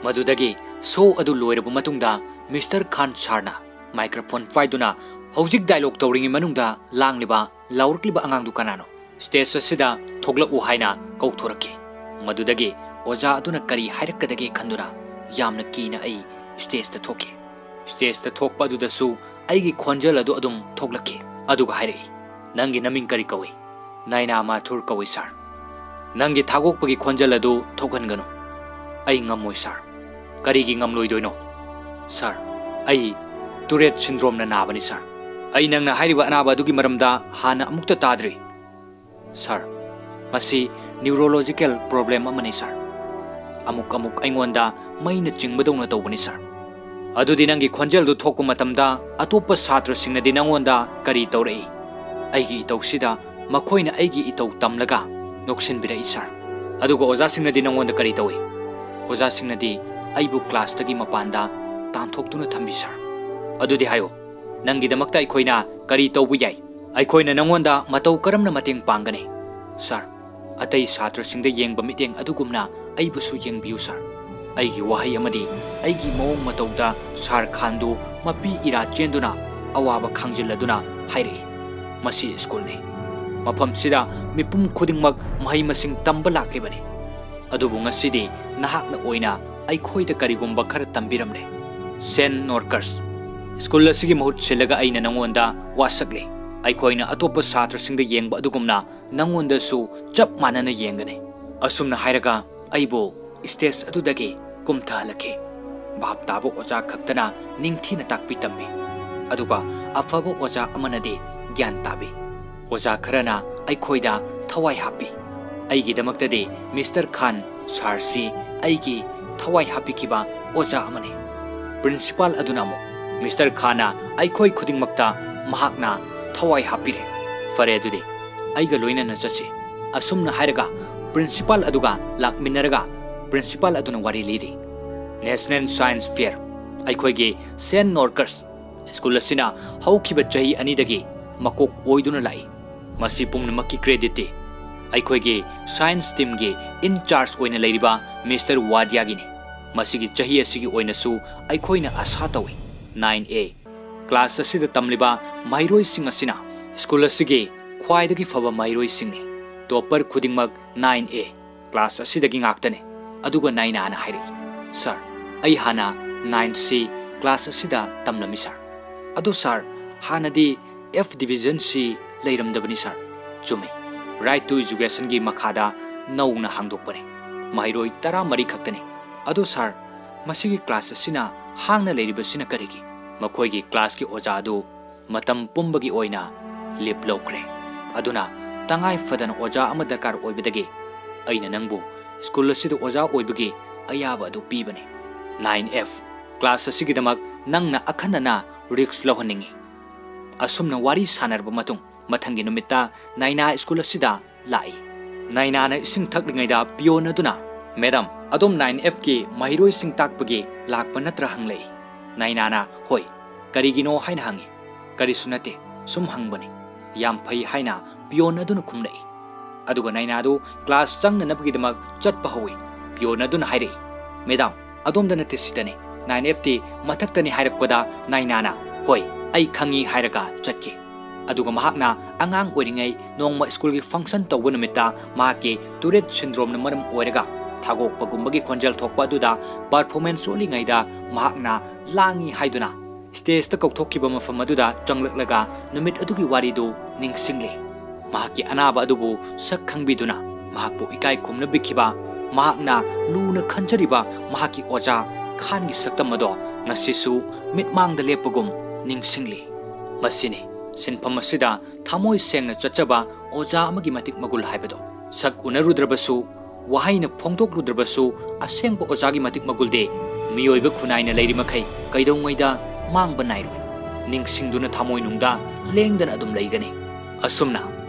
ꯃꯗꯨꯗꯒꯤ ꯁꯣ ꯑꯗꯨ ꯂꯣꯏꯔꯕ ꯃꯇꯨꯡꯗ ꯃꯤꯁꯇꯔ ꯈꯥꯟ ꯁꯥꯔꯅ ꯃꯥꯏꯀ꯭ꯔꯣꯐꯣꯟ ꯄꯥꯏꯗꯨꯅ, "ꯍꯧꯖꯤꯛ ꯗꯥꯏꯂꯣꯒ ꯇꯧꯔꯤꯉꯩ ꯃꯅꯨꯡꯗ ꯂꯥꯡꯂꯤꯕ, ꯂꯥꯎꯔꯛꯂꯤꯕ ꯑꯉꯥꯡꯗꯨ ꯀꯅꯥꯅꯣ? ꯁ꯭ꯇꯦꯖ ꯑꯁꯤꯗ ꯊꯣꯛꯂꯛꯎ" ꯍꯥꯏꯅ ꯀꯧꯊꯣꯔꯛꯈꯤ꯫ ꯃꯗꯨꯗꯒꯤ ꯑꯣꯖꯥ ꯑꯗꯨꯅ ꯀꯔꯤ ꯍꯥꯏꯔꯛꯀꯗꯒꯦ ꯈꯟꯗꯨꯅ ꯌꯥꯝꯅ ꯀꯤꯅ ꯑꯩ ꯁ꯭ꯇꯦꯖꯇ ꯊꯣꯛꯈꯤ꯫ ꯁ꯭ꯇꯦꯖꯇ ꯊꯣꯛꯄ ꯑꯗꯨꯗꯁꯨ ꯑꯩꯒꯤ ꯈꯣꯟꯖꯦꯜ ꯑꯗꯨ ꯑꯗꯨꯝ ꯊꯣꯛꯂꯛꯈꯤ꯫ ꯑꯗꯨꯒ ꯍꯥꯏꯔꯛꯏ, "ꯅꯪꯒꯤ ꯅꯃꯤꯡ ꯀꯔꯤ ꯀꯧꯏ?" "ꯅꯥꯏꯅꯥ ꯃꯥꯊꯨꯔ ꯀꯧꯏ, ꯁꯥꯔ꯫" "ꯅꯪꯒꯤ ꯊꯥꯒꯣꯛꯄꯒꯤ ꯈꯣꯟꯖꯦꯜ ꯑꯗꯨ ꯊꯣꯛꯍꯟꯒꯅꯨ꯫" "ꯑꯩ ꯉꯝꯃꯣꯏ, ꯁꯥꯔ꯫" "ꯀꯔꯤꯒꯤ ꯉꯝꯂꯣꯏꯗꯣꯏꯅꯣ?" "ꯁꯥꯔ, ꯑꯩ ꯇꯨꯔꯦꯠ ꯁꯤꯟꯗ꯭ꯔꯣꯝꯅ ꯅꯥꯕꯅꯤ, ꯁꯥꯔ꯫ ꯑꯩ ꯅꯪꯅ ꯍꯥꯏꯔꯤꯕ ꯑꯅꯥꯕ ꯑꯗꯨꯒꯤ ꯃꯔꯝꯗ ꯍꯥꯟꯅ ꯑꯃꯨꯛꯇ ꯇꯥꯗ꯭ꯔꯤ꯫" "ꯁꯥꯔ, ꯃꯁꯤ ꯅ꯭ꯌꯨꯔꯣꯂꯣꯖꯤꯀꯦꯜ ꯄ꯭ꯔꯣꯕ꯭ꯂꯦꯝ ꯑꯃꯅꯤ, ꯁꯥꯔ꯫ ꯑꯃꯨꯛ ꯑꯃꯨꯛ ꯑꯩꯉꯣꯟꯗ ꯃꯩꯅ ꯆꯤꯡꯕꯗꯧꯅ ꯇꯧꯕꯅꯤ, ꯁꯥꯔ꯫" "ꯑꯗꯨꯗꯤ ꯅꯪꯒꯤ ꯈꯣꯟꯖꯦꯜꯗꯨ ꯊꯣꯛꯄ ꯃꯇꯝꯗ ꯑꯇꯣꯞꯄ ꯁꯥꯇ꯭ꯔꯁꯤꯡꯅꯗꯤ ꯅꯪꯉꯣꯟꯗ ꯀꯔꯤ ꯇꯧꯔꯛꯏ?" "ꯑꯩꯒꯤ ꯏꯇꯧꯁꯤꯗ ꯃꯈꯣꯏꯅ ꯑꯩꯒꯤ ꯏꯇꯧ ꯇꯝꯂꯒ ꯅꯣꯛꯁꯤꯟꯕꯤꯔꯛꯏ, ꯁꯥꯔ꯫" "ꯑꯗꯨꯒ ꯑꯣꯖꯥꯁꯤꯡꯅꯗꯤ ꯅꯪꯉꯣꯟꯗ ꯀꯔꯤ ꯇꯧꯏ?" "ꯑꯣꯖꯥꯁꯤꯡꯅꯗꯤ ꯑꯩꯕꯨ ꯀ꯭ꯂꯥꯁꯇꯒꯤ ꯃꯄꯥꯟꯗ ꯇꯥꯟꯊꯣꯛꯇꯨꯅ ꯊꯝꯕꯤ, ꯁꯥꯔ꯫ ꯑꯗꯨꯗꯤ ꯍꯥꯏꯌꯨ, ꯅꯪꯒꯤꯗꯃꯛꯇ ꯑꯩꯈꯣꯏꯅ ꯀꯔꯤ ꯇꯧꯕ ꯌꯥꯏ? ꯑꯩꯈꯣꯏꯅ ꯅꯪꯉꯣꯟꯗ ꯃꯇꯧ ꯀꯔꯝꯅ ꯃꯇꯦꯡ ꯄꯥꯡꯒꯅꯤ? ꯁꯥꯔ, ꯑꯇꯩ ꯁꯥꯇ꯭ꯔꯁꯤꯡꯗ ꯌꯦꯡꯕ ꯃꯤꯠꯌꯦꯡ ꯑꯗꯨꯒꯨꯝꯅ ꯑꯩꯕꯨꯁꯨ ꯌꯦꯡꯕꯤꯌꯨ, ꯁꯥꯔ꯫ ꯑꯩꯒꯤ ꯋꯥꯍꯩ ꯑꯃꯗꯤ ꯑꯩꯒꯤ ꯃꯑꯣꯡ ꯃꯇꯧꯗ ꯁꯥꯔ ꯈꯥꯟꯗꯨ ꯃꯄꯤ ꯏꯔꯥ ꯆꯦꯟꯗꯨꯅ ꯑꯋꯥꯕ ꯈꯥꯡꯖꯤꯜꯂꯗꯨꯅ ꯍꯥꯏꯔꯛꯏ, "ꯃꯁꯤ ꯁ꯭ꯀꯨꯜꯅꯤ꯫ ꯃꯐꯝꯁꯤꯗ ꯃꯤꯄꯨꯝ ꯈꯨꯗꯤꯡꯃꯛ ꯃꯍꯩ ꯃꯁꯤꯡ ꯇꯝꯕ ꯂꯥꯛꯂꯤꯕꯅꯤ꯫ ꯑꯗꯨꯕꯨ ꯉꯁꯤꯗꯤ ꯅꯍꯥꯛꯅ ꯑꯣꯏꯅ ꯑꯩꯈꯣꯏꯗ ꯀꯔꯤꯒꯨꯝꯕ ꯈꯔ ꯇꯝꯕꯤꯔꯝꯂꯦ꯫ ꯁꯦꯟ ꯅꯣꯔꯀꯔꯁ, ꯁ꯭ꯀꯨꯜ ꯑꯁꯤꯒꯤ ꯃꯍꯨꯠ ꯁꯤꯜꯂꯒ ꯑꯩꯅ ꯅꯉꯣꯟꯗ ꯋꯥꯁꯛꯂꯤ꯫ ꯑꯩꯈꯣꯏꯅ ꯑꯇꯣꯞꯄ ꯁꯥꯇ꯭ꯔꯁꯤꯡꯗ ꯌꯦꯡꯕ ꯑꯗꯨꯒꯨꯝꯅ ꯅꯉꯣꯟꯗꯁꯨ ꯆꯞ ꯃꯥꯟꯅꯅ ꯌꯦꯡꯒꯅꯤ"꯫ ꯑꯁꯨꯝꯅ ꯍꯥꯏꯔꯒ ꯑꯩꯕꯨ ꯁ꯭ꯇꯦꯖ ꯑꯗꯨꯗꯒꯤ ꯀꯨꯝꯊꯍꯜꯂꯛꯈꯤ꯫ ꯚꯥꯞ ꯇꯥꯕ ꯑꯣꯖꯥ ꯈꯛꯇꯅ ꯅꯤꯡꯊꯤꯅ ꯇꯥꯛꯄꯤ ꯇꯝꯕꯤ, ꯑꯗꯨꯒ ꯑꯐꯕ ꯑꯣꯖꯥ ꯑꯃꯅꯗꯤ ꯒ꯭ꯌꯥꯟ ꯇꯥꯕꯤ꯫ ꯑꯣꯖꯥ ꯈꯔꯅ ꯑꯩꯈꯣꯏꯗ ꯊꯋꯥꯏ ꯍꯥꯞꯄꯤ꯫ ꯑꯩꯒꯤꯗꯃꯛꯇꯗꯤ ꯃꯤꯁꯇꯔ ꯈꯥꯟ ꯁꯥꯔꯁꯤ ꯑꯩꯒꯤ ꯊꯋꯥꯏ ꯍꯥꯞꯄꯤꯈꯤꯕ ꯑꯣꯖꯥ ꯑꯃꯅꯤ꯫ ꯄ꯭ꯔꯤꯟꯁꯤꯄꯥꯜ ꯑꯗꯨꯅ ꯑꯃꯨꯛ, "ꯃꯤꯁꯇꯔ ꯈꯥꯟꯅ ꯑꯩꯈꯣꯏ ꯈꯨꯗꯤꯡꯃꯛꯇ ꯃꯍꯥꯛꯅ ꯊꯋꯥꯏ ꯍꯥꯞꯄꯤꯔꯦ꯫ ꯐꯔꯦ, ꯑꯗꯨꯗꯤ ꯑꯩꯒ ꯂꯣꯏꯅꯅ ꯆꯠꯁꯤ"꯫ ꯑꯁꯨꯝꯅ ꯍꯥꯏꯔꯒ ꯄ꯭ꯔꯤꯟꯁꯤꯄꯥꯜ ꯑꯗꯨꯒ ꯂꯥꯛꯃꯤꯟꯅꯔꯒ ꯄ꯭ꯔꯤꯟꯁꯤꯄꯥꯜ ꯑꯗꯨꯅ ꯋꯥꯔꯤ ꯂꯤꯔꯤ꯫ ꯅꯦꯁꯅꯦꯜ ꯁꯥꯏꯟꯁ ꯐꯤꯌꯔ, ꯑꯩꯈꯣꯏꯒꯤ ꯁꯦꯟ ꯅꯣꯔꯀꯔꯁ ꯁ꯭ꯀꯨꯜ ꯑꯁꯤꯅ ꯍꯧꯈꯤꯕ ꯆꯍꯤ ꯑꯅꯤꯗꯒꯤ ꯃꯀꯣꯛ ꯑꯣꯏꯗꯨꯅ ꯂꯥꯛꯏ꯫ ꯃꯁꯤ ꯄꯨꯝꯅꯃꯛꯀꯤ ꯀ꯭ꯔꯦꯗꯤꯠꯇꯤ ꯑꯩꯈꯣꯏꯒꯤ ꯁꯥꯏꯟꯁ ꯇꯤꯝꯒꯤ ꯏꯟ ꯆꯥꯔꯖ ꯑꯣꯏꯅ ꯂꯩꯔꯤꯕ ꯃꯤꯁꯇꯔ ꯋꯥꯗꯤꯌꯥꯒꯤꯅꯤ꯫ ꯃꯁꯤꯒꯤ ꯆꯍꯤ ꯑꯁꯤꯒꯤ ꯑꯣꯏꯅꯁꯨ ꯑꯩꯈꯣꯏꯅ ꯑꯁꯥ ꯇꯧꯏ꯫ ꯅꯥꯏꯟ ꯑꯦ ꯀ꯭ꯂꯥꯁ ꯑꯁꯤꯗ ꯇꯝꯂꯤꯕ ꯃꯍꯩꯔꯣꯏꯁꯤꯡ ꯑꯁꯤꯅ ꯁ꯭ꯀꯨꯜ ꯑꯁꯤꯒꯤ ꯈ꯭ꯋꯥꯏꯗꯒꯤ ꯐꯕ ꯃꯍꯩꯔꯣꯏꯁꯤꯡꯅꯤ꯫ ꯇꯣꯞꯄꯔ ꯈꯨꯗꯤꯡꯃꯛ ꯅꯥꯏꯟ ꯑꯦ ꯀ꯭ꯂꯥꯁ ꯑꯁꯤꯗꯒꯤ ꯉꯥꯛꯇꯅꯤ꯫ ꯑꯗꯨꯒ ꯅꯥꯏꯅꯥꯅ ꯍꯥꯏꯔꯛꯏ, "ꯁꯥꯔ, ꯑꯩ ꯍꯥꯟꯅ ꯅꯥꯏꯟ ꯁꯤ ꯀ꯭ꯂꯥꯁ ꯑꯁꯤꯗ ꯇꯝꯂꯝꯃꯤ, ꯁꯥꯔ꯫ ꯑꯗꯨ ꯁꯥꯔ, ꯍꯥꯟꯅꯗꯤ ꯑꯦꯐ ꯗꯤꯕꯤꯖꯟ ꯁꯤ ꯂꯩꯔꯝꯗꯕꯅꯤ, ꯁꯥꯔ"꯫ "ꯆꯨꯝꯃꯤ, ꯔꯥꯏꯠ ꯇꯨ ꯏꯖꯨꯀꯦꯁꯟꯒꯤ ꯃꯈꯥꯗ ꯅꯧꯅ ꯍꯥꯡꯗꯣꯛꯄꯅꯤ꯫ ꯃꯍꯩꯔꯣꯏ ꯇꯔꯥꯃꯔꯤ ꯈꯛꯇꯅꯤ꯫ ꯑꯗꯨ ꯁꯥꯔ, ꯃꯁꯤꯒꯤ ꯀ꯭ꯂꯥꯁ ꯑꯁꯤꯅ ꯍꯥꯡꯅ ꯂꯩꯔꯤꯕꯁꯤꯅ ꯀꯔꯤꯒꯤ?" "ꯃꯈꯣꯏꯒꯤ ꯀ꯭ꯂꯥꯁꯀꯤ ꯑꯣꯖꯥ ꯑꯗꯨ ꯃꯇꯝ ꯄꯨꯝꯕꯒꯤ ꯑꯣꯏꯅ ꯂꯤꯞ ꯂꯧꯈ꯭ꯔꯦ꯫ ꯑꯗꯨꯅ ꯇꯉꯥꯏ ꯐꯗꯅ ꯑꯣꯖꯥ ꯑꯃ ꯗꯔꯀꯥꯔ ꯑꯣꯏꯕꯗꯒꯤ ꯑꯩꯅ ꯅꯪꯕꯨ ꯁ꯭ꯀꯨꯜ ꯑꯁꯤꯗ ꯑꯣꯖꯥ ꯑꯣꯏꯕꯒꯤ ꯑꯌꯥꯕ ꯑꯗꯨ ꯄꯤꯕꯅꯤ꯫ ꯅꯥꯏꯟ ꯑꯦꯐ ꯀ꯭ꯂꯥꯁ ꯑꯁꯤꯒꯤꯗꯃꯛ ꯅꯪꯅ ꯑꯈꯟꯅꯅ ꯔꯤꯁ꯭ꯛ ꯂꯧꯍꯟꯅꯤꯡꯏ"꯫ ꯑꯁꯨꯝꯅ ꯋꯥꯔꯤ ꯁꯥꯟꯅꯔꯕ ꯃꯇꯨꯡ, ꯃꯊꯪꯒꯤ ꯅꯨꯃꯤꯠꯇ ꯅꯥꯏꯅꯥ ꯁ꯭ꯀꯨꯜ ꯑꯁꯤꯗ ꯂꯥꯛꯏ꯫ ꯅꯥꯏꯅꯥꯅ ꯏꯁꯤꯡ ꯊꯛꯂꯤꯉꯩꯗ ꯄꯤꯌꯣꯟ ꯑꯗꯨꯅ, "ꯃꯦꯗꯥꯝ, ꯑꯗꯣꯝ ꯅꯥꯏꯟ ꯑꯦꯐꯀꯤ ꯃꯍꯩꯔꯣꯏꯁꯤꯡ ꯇꯥꯛꯄꯒꯤ ꯂꯥꯛꯄ ꯅꯠꯇ꯭ꯔꯥ?" ꯍꯪꯂꯛꯏ꯫ ꯅꯥꯏꯅꯥꯅ "ꯍꯣꯏ, ꯀꯔꯤꯒꯤꯅꯣ?" ꯍꯥꯏꯅ ꯍꯪꯉꯤ꯫ "ꯀꯔꯤꯁꯨ ꯅꯠꯇꯦ, ꯁꯨꯝ ꯍꯪꯕꯅꯤ꯫" "ꯌꯥꯝ ꯐꯩ," ꯍꯥꯏꯅ ꯄꯤꯌꯣꯟ ꯑꯗꯨꯅ ꯈꯨꯝꯂꯛꯏ꯫ ꯑꯗꯨꯒ ꯅꯥꯏꯅꯥꯗꯨ ꯀ꯭ꯂꯥꯁ ꯆꯪꯅꯅꯕꯒꯤꯗꯃꯛ ꯆꯠꯄ ꯍꯧꯏ꯫ ꯄꯤꯌꯣꯟ ꯑꯗꯨꯅ ꯍꯥꯏꯔꯛꯏ, "ꯃꯦꯗꯥꯝ, ꯑꯗꯣꯝꯗ ꯅꯠꯇꯦ, ꯁꯤꯗꯅꯤ, ꯅꯥꯏꯟ ꯑꯦꯐꯇꯤ ꯃꯊꯛꯇꯅꯤ" ꯍꯥꯏꯔꯛꯄꯗ ꯅꯥꯏꯅꯥꯅ "ꯍꯣꯏ, ꯑꯩ ꯈꯪꯏ" ꯍꯥꯏꯔꯒ ꯆꯠꯈꯤ꯫ ꯑꯗꯨꯒ ꯃꯍꯥꯛꯅ ꯑꯉꯥꯡ ꯑꯣꯏꯔꯤꯉꯩ ꯅꯣꯡꯃ ꯁ꯭ꯀꯨꯜꯒꯤ ꯐꯪꯁꯟ ꯇꯧꯕ ꯅꯨꯃꯤꯠꯇ ꯃꯍꯥꯛꯀꯤ ꯇꯨꯔꯦꯠ ꯁꯤꯟꯗ꯭ꯔꯣꯝꯅ ꯃꯔꯝ ꯑꯣꯏꯔꯒ ꯊꯥꯒꯣꯛꯄꯒꯨꯝꯕꯒꯤ ꯈꯣꯟꯖꯦꯜ ꯊꯣꯛꯄ ꯑꯗꯨꯗ ꯄꯔꯐꯣꯔꯃꯦꯟꯁ ꯎꯠꯂꯤꯉꯩꯗ ꯃꯍꯥꯛꯅ ꯂꯥꯡꯏ ꯍꯥꯏꯗꯨꯅ ꯁ꯭ꯇꯦꯖꯇ ꯀꯧꯊꯣꯛꯈꯤꯕ ꯃꯐꯝ ꯑꯗꯨꯗ ꯆꯪꯂꯛꯂꯒ ꯅꯨꯃꯤꯠ ꯑꯗꯨꯒꯤ ꯋꯥꯔꯤꯗꯨ ꯅꯤꯡꯁꯤꯡꯂꯤ꯫ ꯃꯍꯥꯛꯀꯤ ꯑꯅꯥꯕ ꯑꯗꯨꯕꯨ ꯁꯛ ꯈꯪꯕꯤꯗꯨꯅ ꯃꯍꯥꯛꯄꯨ ꯏꯀꯥꯏ ꯈꯨꯝꯅꯕꯤꯈꯤꯕ, ꯃꯍꯥꯛꯅ ꯂꯨꯅ ꯈꯟꯖꯔꯤꯕ ꯃꯍꯥꯛꯀꯤ ꯑꯣꯖꯥ ꯈꯥꯟꯒꯤ ꯁꯛꯇꯝ ꯑꯗꯣ ꯉꯁꯤꯁꯨ ꯃꯤꯠꯃꯥꯡꯗ ꯂꯦꯞꯄꯒꯨꯝ ꯅꯤꯡꯁꯤꯡꯂꯤ꯫ ꯃꯁꯤꯅꯤ ꯁꯤꯟꯐꯝ ꯑꯁꯤꯗ ꯊꯃꯣꯏ ꯁꯦꯡꯅ ꯆꯠꯆꯕ ꯑꯣꯖꯥ ꯑꯃꯒꯤ ꯃꯇꯤꯛ ꯃꯒꯨꯜ ꯍꯥꯏꯕꯗꯣ꯫ ꯁꯛ ꯎꯅꯔꯨꯗ꯭ꯔꯕꯁꯨ, ꯋꯥꯍꯩꯅ ꯐꯣꯡꯗꯣꯛꯂꯨꯗ꯭ꯔꯕꯁꯨ, ꯑꯁꯦꯡꯕ ꯑꯣꯖꯥꯒꯤ ꯃꯇꯤꯛ ꯃꯒꯨꯜꯗꯤ ꯃꯤꯑꯣꯏꯕ ꯈꯨꯟꯅꯥꯏꯅ ꯂꯩꯔꯤꯃꯈꯩ ꯀꯩꯗꯧꯉꯩꯗ ꯃꯥꯡꯕ ꯅꯥꯏꯔꯣꯏ꯫ ꯅꯤꯡꯁꯤꯡꯗꯨꯅ ꯊꯃꯣꯏꯅꯨꯡꯗ ꯂꯦꯡꯗꯅ ꯑꯗꯨꯝ ꯂꯩꯒꯅꯤ꯫ ꯑꯁꯨꯝꯅ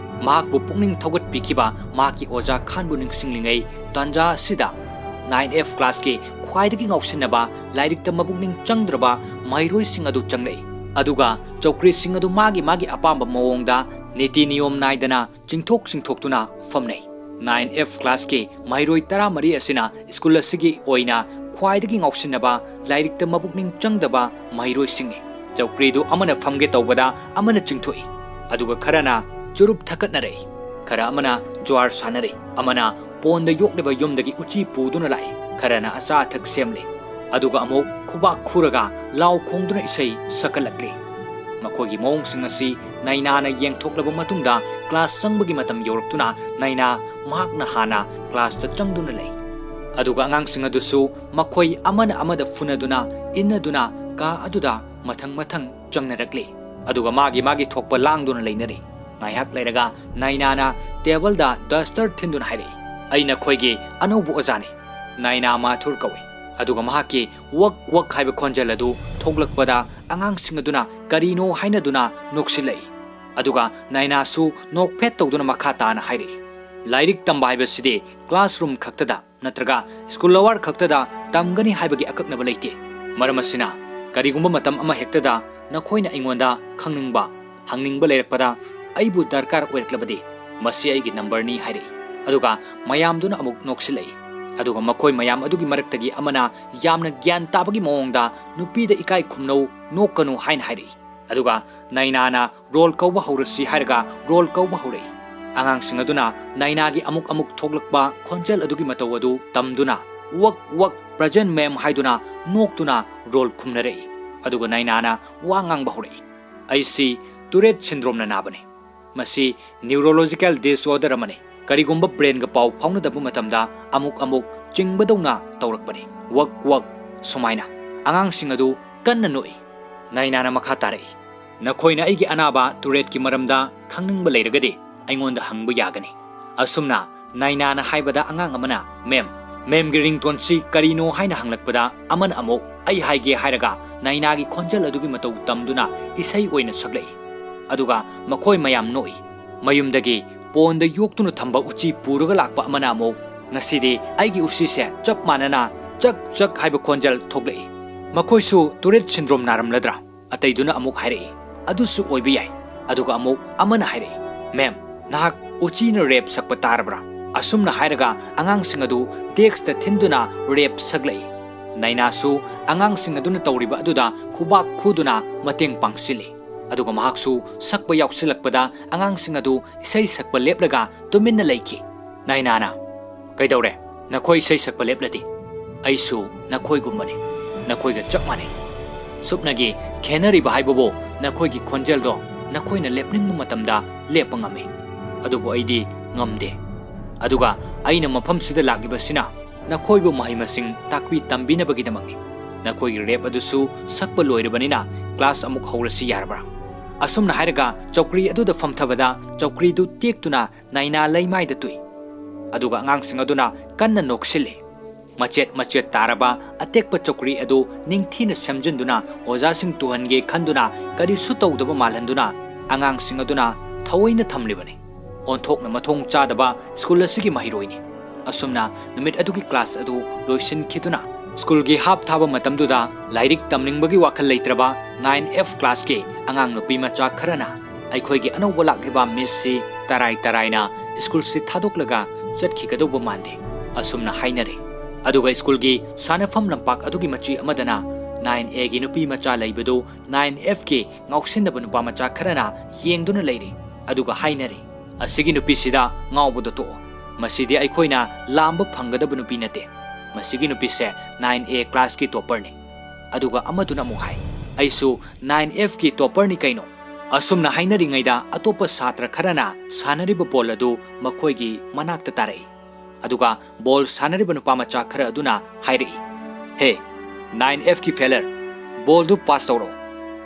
ꯃꯍꯥꯛꯄꯨ ꯄꯨꯛꯅꯤꯡ ꯊꯧꯒꯠꯄꯤꯈꯤꯕ ꯃꯍꯥꯛꯀꯤ ꯑꯣꯖꯥ ꯈꯥꯟꯕꯨ ꯅꯤꯡꯁꯤꯡꯂꯤꯉꯩ ꯇꯥꯟꯖꯥ ꯑꯁꯤꯗ ꯅꯥꯏꯟ ꯑꯦꯐ ꯀ꯭ꯂꯥꯁꯀꯤ ꯈ꯭ꯋꯥꯏꯗꯒꯤ ꯉꯥꯎꯁꯤꯟꯅꯕ, ꯂꯥꯏꯔꯤꯛꯇ ꯃꯄꯨꯛꯅꯤꯡ ꯆꯪꯗ꯭ꯔꯕ ꯃꯍꯩꯔꯣꯏꯁꯤꯡ ꯑꯗꯨ ꯆꯪꯂꯛꯏ꯫ ꯑꯗꯨꯒ ꯆꯧꯀ꯭ꯔꯤꯁꯤꯡ ꯑꯗꯨ ꯃꯥꯒꯤ ꯃꯥꯒꯤ ꯑꯄꯥꯝꯕ ꯃꯑꯣꯡꯗ ꯅꯤꯇꯤ ꯅꯤꯌꯣꯝ ꯅꯥꯏꯗꯅ ꯆꯤꯡꯊꯣꯛ ꯆꯤꯡꯊꯣꯛꯇꯨꯅ ꯐꯝꯅꯩ꯫ ꯅꯥꯏꯟ ꯑꯦꯐ ꯀ꯭ꯂꯥꯁꯀꯤ ꯃꯍꯩꯔꯣꯏ ꯇꯔꯥꯃꯔꯤ ꯑꯁꯤꯅ ꯁ꯭ꯀꯨꯜ ꯑꯁꯤꯒꯤ ꯑꯣꯏꯅ ꯈ꯭ꯋꯥꯏꯗꯒꯤ ꯉꯥꯎꯁꯤꯟꯅꯕ, ꯂꯥꯏꯔꯤꯛꯇ ꯃꯄꯨꯛꯅꯤꯡ ꯆꯪꯗꯕ ꯃꯍꯩꯔꯣꯏꯁꯤꯡꯅꯤ꯫ ꯆꯧꯀ꯭ꯔꯤꯗꯨ ꯑꯃꯅ ꯐꯝꯒꯦ ꯇꯧꯕꯗ ꯑꯃꯅ ꯆꯤꯡꯊꯣꯛꯏ꯫ ꯑꯗꯨꯒ ꯈꯔꯅ ꯆꯨꯔꯨꯞ ꯊꯛꯀꯠꯅꯔꯛꯏ꯫ ꯈꯔ ꯑꯃꯅ ꯖ꯭ꯋꯥꯔ ꯁꯥꯟꯅꯔꯛꯏ꯫ ꯑꯃꯅ ꯄꯣꯟꯗ ꯌꯣꯛꯂꯤꯕ ꯌꯨꯝꯗꯒꯤ ꯎꯆꯤ ꯄꯨꯗꯨꯅ ꯂꯥꯛꯏ꯫ ꯈꯔꯅ ꯑꯆꯥ ꯑꯊꯛ ꯁꯦꯝꯂꯤ꯫ ꯑꯗꯨꯒ ꯑꯃꯨꯛ ꯈꯨꯕꯥꯛ ꯈꯨꯔꯒ ꯂꯥꯎ ꯈꯣꯡꯗꯨꯅ ꯏꯁꯩ ꯁꯛꯀꯠꯂꯛꯂꯤ꯫ ꯃꯈꯣꯏꯒꯤ ꯃꯑꯣꯡꯁꯤꯡ ꯑꯁꯤ ꯅꯥꯏꯅꯥꯅ ꯌꯦꯡꯊꯣꯛꯂꯕ ꯃꯇꯨꯡꯗ ꯀ꯭ꯂꯥꯁ ꯆꯪꯕꯒꯤ ꯃꯇꯝ ꯌꯧꯔꯛꯇꯨꯅ ꯅꯥꯏꯅꯥ ꯃꯍꯥꯛꯅ ꯍꯥꯟꯅ ꯀ꯭ꯂꯥꯁꯇ ꯆꯪꯗꯨꯅ ꯂꯩ꯫ ꯑꯗꯨꯒ ꯑꯉꯥꯡꯁꯤꯡ ꯑꯗꯨꯁꯨ ꯃꯈꯣꯏ ꯑꯃꯅ ꯑꯃꯗ ꯐꯨꯅꯗꯨꯅ, ꯏꯟꯅꯗꯨꯅ ꯀꯥ ꯑꯗꯨꯗ ꯃꯊꯪ ꯃꯊꯪ ꯆꯪꯅꯔꯛꯂꯤ꯫ ꯑꯗꯨꯒ ꯃꯥꯒꯤ ꯃꯥꯒꯤ ꯊꯣꯛꯄ ꯂꯥꯡꯗꯨꯅ ꯂꯩꯅꯔꯤ꯫ ꯉꯥꯏꯍꯥꯛ ꯂꯩꯔꯒ ꯅꯥꯏꯅꯥꯅ ꯇꯦꯕꯜꯗ ꯗꯁꯇꯔ ꯊꯤꯟꯗꯨꯅ ꯍꯥꯏꯔꯛꯏ, "ꯑꯩ ꯅꯈꯣꯏꯒꯤ ꯑꯅꯧꯕ ꯑꯣꯖꯥꯅꯤ꯫" ꯅꯥꯏꯅꯥ ꯃꯥꯊꯨꯔ ꯀꯧꯏ꯫ ꯑꯗꯨꯒ ꯃꯍꯥꯛꯀꯤ "ꯋꯛ ꯋꯛ" ꯍꯥꯏꯕ ꯈꯣꯟꯖꯦꯜ ꯑꯗꯨ ꯊꯣꯛꯂꯛꯄꯗ ꯑꯉꯥꯡꯁꯤꯡ ꯑꯗꯨꯅ ꯀꯔꯤꯅꯣ ꯍꯥꯏꯅꯗꯨꯅ ꯅꯣꯛꯁꯤꯜꯂꯛꯏ꯫ ꯑꯗꯨꯒ ꯅꯥꯏꯅꯥꯁꯨ ꯅꯣꯛꯐꯦꯠ ꯇꯧꯗꯨꯅ ꯃꯈꯥ ꯇꯥꯅ ꯍꯥꯏꯔꯛꯏ, "ꯂꯥꯏꯔꯤꯛ ꯇꯝꯕ ꯍꯥꯏꯕꯁꯤꯗꯤ ꯀ꯭ꯂꯥꯁꯔꯨꯝ ꯈꯛꯇꯗ ꯅꯠꯇ꯭ꯔꯒ ꯁ꯭ꯀꯨꯜ ꯑꯋꯥꯔ ꯈꯛꯇꯗ ꯇꯝꯒꯅꯤ ꯍꯥꯏꯕꯒꯤ ꯑꯀꯛꯅꯕ ꯂꯩꯇꯦ꯫ ꯃꯔꯝ ꯑꯁꯤꯅ "ꯀꯔꯤꯒꯨꯝꯕ ꯃꯇꯝ ꯑꯃ ꯍꯦꯛꯇꯗ ꯅꯈꯣꯏꯅ ꯑꯩꯉꯣꯟꯗ ꯈꯪꯅꯤꯡꯕ, ꯍꯪꯅꯤꯡꯕ ꯂꯩꯔꯛꯄꯗ ꯑꯩꯕꯨ ꯗꯔꯀꯥꯔ ꯑꯣꯏꯔꯛꯂꯕꯗꯤ ꯃꯁꯤ ꯑꯩꯒꯤ ꯅꯝꯕꯔꯅꯤ" ꯍꯥꯏꯔꯛꯏ꯫ ꯑꯗꯨꯒ ꯃꯌꯥꯝꯗꯨꯅ ꯑꯃꯨꯛ ꯅꯣꯛꯁꯤꯜꯂꯛꯏ꯫ ꯑꯗꯨꯒ ꯃꯈꯣꯏ ꯃꯌꯥꯝ ꯑꯗꯨꯒꯤ ꯃꯔꯛꯇꯒꯤ ꯑꯃꯅ ꯌꯥꯝꯅ ꯒ꯭ꯌꯥꯟ ꯇꯥꯕꯒꯤ ꯃꯑꯣꯡꯗ "ꯅꯨꯄꯤꯗ ꯏꯀꯥꯏ ꯈꯨꯝꯅꯧ, ꯅꯣꯛꯀꯅꯨ" ꯍꯥꯏꯅ ꯍꯥꯏꯔꯛꯏ꯫ ꯑꯗꯨꯒ ꯅꯥꯏꯅꯥꯅ "ꯔꯣꯜ ꯀꯧꯕ ꯍꯧꯔꯁꯤ" ꯍꯥꯏꯔꯒ ꯔꯣꯜ ꯀꯧꯕ ꯍꯧꯔꯛꯏ꯫ ꯑꯉꯥꯡꯁꯤꯡ ꯑꯗꯨꯅ ꯅꯥꯏꯅꯥꯒꯤ ꯑꯃꯨꯛ ꯑꯃꯨꯛ ꯊꯣꯛꯂꯛꯄ ꯈꯣꯟꯖꯦꯜ ꯑꯗꯨꯒꯤ ꯃꯇꯧ ꯑꯗꯨ ꯇꯝꯗꯨꯅ "ꯋꯛ ꯋꯛ, ꯄ꯭ꯔꯖꯦꯟ ꯃꯦꯝ" ꯍꯥꯏꯗꯨꯅ ꯅꯣꯛꯇꯨꯅ ꯔꯣꯜ ꯈꯨꯝꯅꯔꯛꯏ꯫ ꯑꯗꯨꯒ ꯅꯥꯏꯅꯥꯅ ꯋꯥ ꯉꯥꯡꯕ ꯍꯧꯔꯛꯏ꯫ "ꯑꯩꯁꯤ ꯇꯨꯔꯦꯠ ꯁꯤꯟꯗ꯭ꯔꯣꯝꯅ ꯅꯥꯕꯅꯤ꯫ ꯃꯁꯤ ꯅ꯭ꯌꯨꯔꯣꯂꯣꯖꯤꯀꯦꯜ ꯗꯤꯁꯑꯣꯔꯗꯔ ꯑꯃꯅꯤ꯫ ꯀꯔꯤꯒꯨꯝꯕ ꯕ꯭ꯔꯦꯟꯒ ꯄꯥꯎ ꯐꯥꯎꯅꯗꯕ ꯃꯇꯝꯗ ꯑꯃꯨꯛ ꯑꯃꯨꯛ ꯆꯤꯡꯕꯗꯧꯅ ꯇꯧꯔꯛꯄꯅꯤ꯫ ꯋꯛ ꯋꯛ" ꯁꯨꯃꯥꯏꯅ꯫ ꯑꯉꯥꯡꯁꯤꯡ ꯑꯗꯨ ꯀꯟꯅ ꯅꯣꯛꯏ꯫ ꯅꯥꯏꯅꯥꯅ ꯃꯈꯥ ꯇꯥꯔꯛꯏ, "ꯅꯈꯣꯏꯅ ꯑꯩꯒꯤ ꯑꯅꯥꯕ ꯇꯨꯔꯦꯠꯀꯤ ꯃꯔꯝꯗ ꯈꯪꯅꯤꯡꯕ ꯂꯩꯔꯒꯗꯤ ꯑꯩꯉꯣꯟꯗ ꯍꯪꯕ ꯌꯥꯒꯅꯤ"꯫ ꯑꯁꯨꯝꯅ ꯅꯥꯏꯅꯥꯅ ꯍꯥꯏꯕꯗ ꯑꯉꯥꯡ ꯑꯃꯅ "ꯃꯦꯝ, ꯃꯦꯝꯒꯤ ꯔꯤꯡꯇꯣꯟꯁꯤ ꯀꯔꯤꯅꯣ?" ꯍꯥꯏꯅ ꯍꯪꯂꯛꯄꯗ ꯑꯃꯅ ꯑꯃꯨꯛ "ꯑꯩ ꯍꯥꯏꯒꯦ" ꯍꯥꯏꯔꯒ ꯅꯥꯏꯅꯥꯒꯤ ꯈꯣꯟꯖꯦꯜ ꯑꯗꯨꯒꯤ ꯃꯇꯧ ꯇꯝꯗꯨꯅ ꯏꯁꯩ ꯑꯣꯏꯅ ꯁꯛꯂꯛꯏ꯫ ꯑꯗꯨꯒ ꯃꯈꯣꯏ ꯃꯌꯥꯝ ꯅꯣꯛꯏ꯫ ꯃꯌꯨꯝꯗꯒꯤ ꯄꯣꯟꯗ ꯌꯣꯛꯇꯨꯅ ꯊꯝꯕ ꯎꯆꯤ ꯄꯨꯔꯒ ꯂꯥꯛꯄ ꯑꯃꯅ ꯑꯃꯨꯛ "ꯉꯁꯤꯗꯤ ꯑꯩꯒꯤ ꯎꯆꯤꯁꯦ ꯆꯞ ꯃꯥꯟꯅꯅ ꯆꯛ ꯆꯛ" ꯍꯥꯏꯕ ꯈꯣꯟꯖꯦꯜ ꯊꯣꯛꯂꯛꯏ꯫ "ꯃꯈꯣꯏꯁꯨ ꯇꯨꯔꯦꯠ ꯁꯤꯟꯗ꯭ꯔꯣꯝ ꯅꯥꯔꯝꯂꯗ꯭ꯔꯥ?" ꯑꯇꯩꯗꯨꯅ ꯑꯃꯨꯛ ꯍꯥꯏꯔꯛꯏ꯫ "ꯑꯗꯨꯁꯨ ꯑꯣꯏꯕ ꯌꯥꯏ"꯫ ꯑꯗꯨꯒ ꯑꯃꯨꯛ ꯑꯃꯅ ꯍꯥꯏꯔꯛꯏ, "ꯃꯦꯝ, ꯅꯍꯥꯛ ꯎꯆꯤꯅ ꯔꯦꯞ ꯁꯛꯄ ꯇꯥꯔꯕ꯭ꯔꯥ?" ꯑꯁꯨꯝꯅ ꯍꯥꯏꯔꯒ ꯑꯉꯥꯡꯁꯤꯡ ꯑꯗꯨ ꯗꯦꯛꯁꯇ ꯊꯤꯟꯗꯨꯅ ꯔꯦꯞ ꯁꯛꯂꯛꯏ꯫ ꯅꯥꯏꯅꯥꯁꯨ ꯑꯉꯥꯡꯁꯤꯡ ꯑꯗꯨꯅ ꯇꯧꯔꯤꯕ ꯑꯗꯨꯗ ꯈꯨꯕꯥꯛ ꯈꯨꯗꯨꯅ ꯃꯇꯦꯡ ꯄꯥꯡꯁꯤꯜꯂꯤ꯫ ꯑꯗꯨꯒ ꯃꯍꯥꯛꯁꯨ ꯁꯛꯄ ꯌꯥꯎꯁꯤꯜꯂꯛꯄꯗ ꯑꯉꯥꯡꯁꯤꯡ ꯑꯗꯨ ꯏꯁꯩ ꯁꯛꯄ ꯂꯦꯞꯂꯒ ꯇꯨꯃꯤꯟꯅ ꯂꯩꯈꯤ꯫ ꯅꯥꯏꯅꯥꯅ, "ꯅꯈꯣꯏ ꯏꯁꯩ ꯁꯛꯄ ꯂꯦꯞꯂꯗꯤ ꯑꯩꯁꯨ ꯅꯈꯣꯏꯒꯨꯝꯕꯅꯤ, ꯅꯈꯣꯏꯒ ꯆꯞ ꯃꯥꯟꯅꯩ꯫ ꯁꯨꯞꯅꯒꯤ ꯈꯦꯅꯔꯤꯕ ꯍꯥꯏꯕꯕꯨ ꯅꯈꯣꯏꯒꯤ ꯈꯣꯟꯖꯦꯜꯗꯣ ꯅꯈꯣꯏꯅ ꯂꯦꯞꯅꯤꯡꯕ ꯃꯇꯝꯗ ꯂꯦꯞꯄ ꯉꯝꯃꯤ, ꯑꯗꯨꯕꯨ ꯑꯩꯗꯤ ꯉꯝꯗꯦ꯫ ꯑꯗꯨꯒ ꯑꯩꯅ ꯃꯐꯝꯁꯤꯗ ꯂꯥꯛꯂꯤꯕꯁꯤꯅ ꯅꯈꯣꯏꯕꯨ ꯃꯍꯩ ꯃꯁꯤꯡ ꯇꯥꯛꯄꯤ ꯇꯝꯕꯤꯅꯕꯒꯤꯗꯃꯛꯅꯤ꯫ ꯅꯈꯣꯏꯒꯤ ꯔꯦꯞ ꯑꯗꯨꯁꯨ ꯁꯛꯄ ꯂꯣꯏꯔꯕꯅꯤꯅ ꯀ꯭ꯂꯥꯁ ꯑꯃꯨꯛ ꯍꯧꯔꯁꯤ ꯌꯥꯔꯕ꯭ꯔꯥ?" ꯑꯁꯨꯝꯅ ꯍꯥꯏꯔꯒ ꯆꯧꯀ꯭ꯔꯤ ꯑꯗꯨꯗ ꯐꯝꯊꯕꯗ ꯆꯧꯀ꯭ꯔꯤꯗꯨ ꯇꯦꯛꯇꯨꯅ ꯅꯥꯏꯅꯥ ꯂꯩꯃꯥꯏꯗ ꯇꯨꯏ꯫ ꯑꯗꯨꯒ ꯑꯉꯥꯡꯁꯤꯡ ꯑꯗꯨꯅ ꯀꯟꯅ ꯅꯣꯛꯁꯤꯜꯂꯤ꯫ ꯃꯆꯦꯠ ꯃꯆꯦꯠ ꯇꯥꯔꯕ ꯑꯇꯦꯛꯄ ꯆꯧꯀ꯭ꯔꯤ ꯑꯗꯨ ꯅꯤꯡꯊꯤꯅ ꯁꯦꯝꯖꯤꯟꯗꯨꯅ ꯑꯣꯖꯥꯁꯤꯡ ꯇꯨꯍꯟꯒꯦ ꯈꯟꯗꯨꯅ ꯀꯔꯤꯁꯨ ꯇꯧꯗꯕ ꯃꯥꯜꯍꯟꯗꯨꯅ ꯑꯉꯥꯡꯁꯤꯡ ꯑꯗꯨꯅ ꯊꯑꯣꯏꯅ ꯊꯝꯂꯤꯕꯅꯤ꯫ ꯑꯣꯟꯊꯣꯛꯅ ꯃꯊꯣꯡ ꯆꯥꯗꯕ ꯁ꯭ꯀꯨꯜ ꯑꯁꯤꯒꯤ ꯃꯍꯩꯔꯣꯏꯅꯤ꯫ ꯑꯁꯨꯝꯅ ꯅꯨꯃꯤꯠ ꯑꯗꯨꯒꯤ ꯀ꯭ꯂꯥꯁ ꯑꯗꯨ ꯂꯣꯏꯁꯤꯟꯈꯤꯗꯨꯅ ꯁ꯭ꯀꯨꯜꯒꯤ ꯍꯥꯞ ꯊꯥꯕ ꯃꯇꯝꯗꯨꯗ ꯂꯥꯏꯔꯤꯛ ꯇꯝꯅꯤꯡꯕꯒꯤ ꯋꯥꯈꯜ ꯂꯩꯇ꯭ꯔꯕ ꯅꯥꯏꯟ ꯑꯦꯐ ꯀ꯭ꯂꯥꯁꯀꯤ ꯑꯉꯥꯡ ꯅꯨꯄꯤ ꯃꯆꯥ ꯈꯔꯅ ꯑꯩꯈꯣꯏꯒꯤ ꯑꯅꯧꯕ ꯂꯥꯛꯂꯤꯕ ꯃꯤꯁꯁꯤ ꯇꯔꯥꯏ ꯇꯔꯥꯏꯅ ꯁ꯭ꯀꯨꯜꯁꯤ ꯊꯥꯗꯣꯛꯂꯒ ꯆꯠꯈꯤꯒꯗꯧꯕ ꯃꯥꯟꯗꯦ ꯑꯁꯨꯝꯅ ꯍꯥꯏꯅꯔꯦ꯫ ꯑꯗꯨꯒ ꯁ꯭ꯀꯨꯜꯒꯤ ꯁꯥꯟꯅꯐꯝ ꯂꯝꯄꯥꯛ ꯑꯗꯨꯒꯤ ꯃꯆꯤ ꯑꯃꯗꯅ ꯅꯥꯏꯟ ꯑꯦꯒꯤ ꯅꯨꯄꯤ ꯃꯆꯥ ꯂꯩꯕꯗꯨ ꯅꯥꯏꯟ ꯑꯦꯐꯀꯤ ꯉꯥꯎꯁꯤꯟꯅꯕ ꯅꯨꯄꯥ ꯃꯆꯥ ꯈꯔꯅ ꯌꯦꯡꯗꯨꯅ ꯂꯩꯔꯤ꯫ ꯑꯗꯨꯒ ꯍꯥꯏꯅꯔꯤ, "ꯑꯁꯤꯒꯤ ꯅꯨꯄꯤꯁꯤꯗ ꯉꯥꯎꯕꯗꯣ ꯇꯣꯛꯑꯣ꯫ ꯃꯁꯤꯗꯤ ꯑꯩꯈꯣꯏꯅ ꯂꯥꯝꯕ ꯐꯪꯒꯗꯕ ꯅꯨꯄꯤ ꯅꯠꯇꯦ꯫ ꯃꯁꯤꯒꯤ ꯅꯨꯄꯤꯁꯦ ꯅꯥꯏꯟ ꯑꯦ ꯀ꯭ꯂꯥꯁꯀꯤ ꯇꯣꯞꯄꯔꯅꯤ꯫" ꯑꯗꯨꯒ ꯑꯃꯗꯨꯅ ꯑꯃꯨꯛ ꯍꯥꯏ, "ꯑꯩꯁꯨ ꯅꯥꯏꯟ ꯑꯦꯐꯀꯤ ꯇꯣꯞꯄꯔꯅꯤ ꯀꯩꯅꯣ?" ꯑꯁꯨꯝꯅ ꯍꯥꯏꯅꯔꯤꯉꯩꯗ ꯑꯇꯣꯞꯄ ꯁꯥꯇ꯭ꯔ ꯈꯔꯅ ꯁꯥꯟꯅꯔꯤꯕ ꯕꯣꯜ ꯑꯗꯨ ꯃꯈꯣꯏꯒꯤ ꯃꯅꯥꯛꯇ ꯇꯥꯔꯛꯏ꯫ ꯑꯗꯨꯒ ꯕꯣꯜ ꯁꯥꯟꯅꯔꯤꯕ ꯅꯨꯄꯥ ꯃꯆꯥ ꯈꯔ ꯑꯗꯨꯅ ꯍꯥꯏꯔꯛꯏ, "ꯍꯦ, ꯅꯥꯏꯟ ꯑꯦꯐꯀꯤ ꯐꯦꯂꯔ, ꯕꯣꯜꯗꯨ ꯄꯥꯁ ꯇꯧꯔꯣ꯫"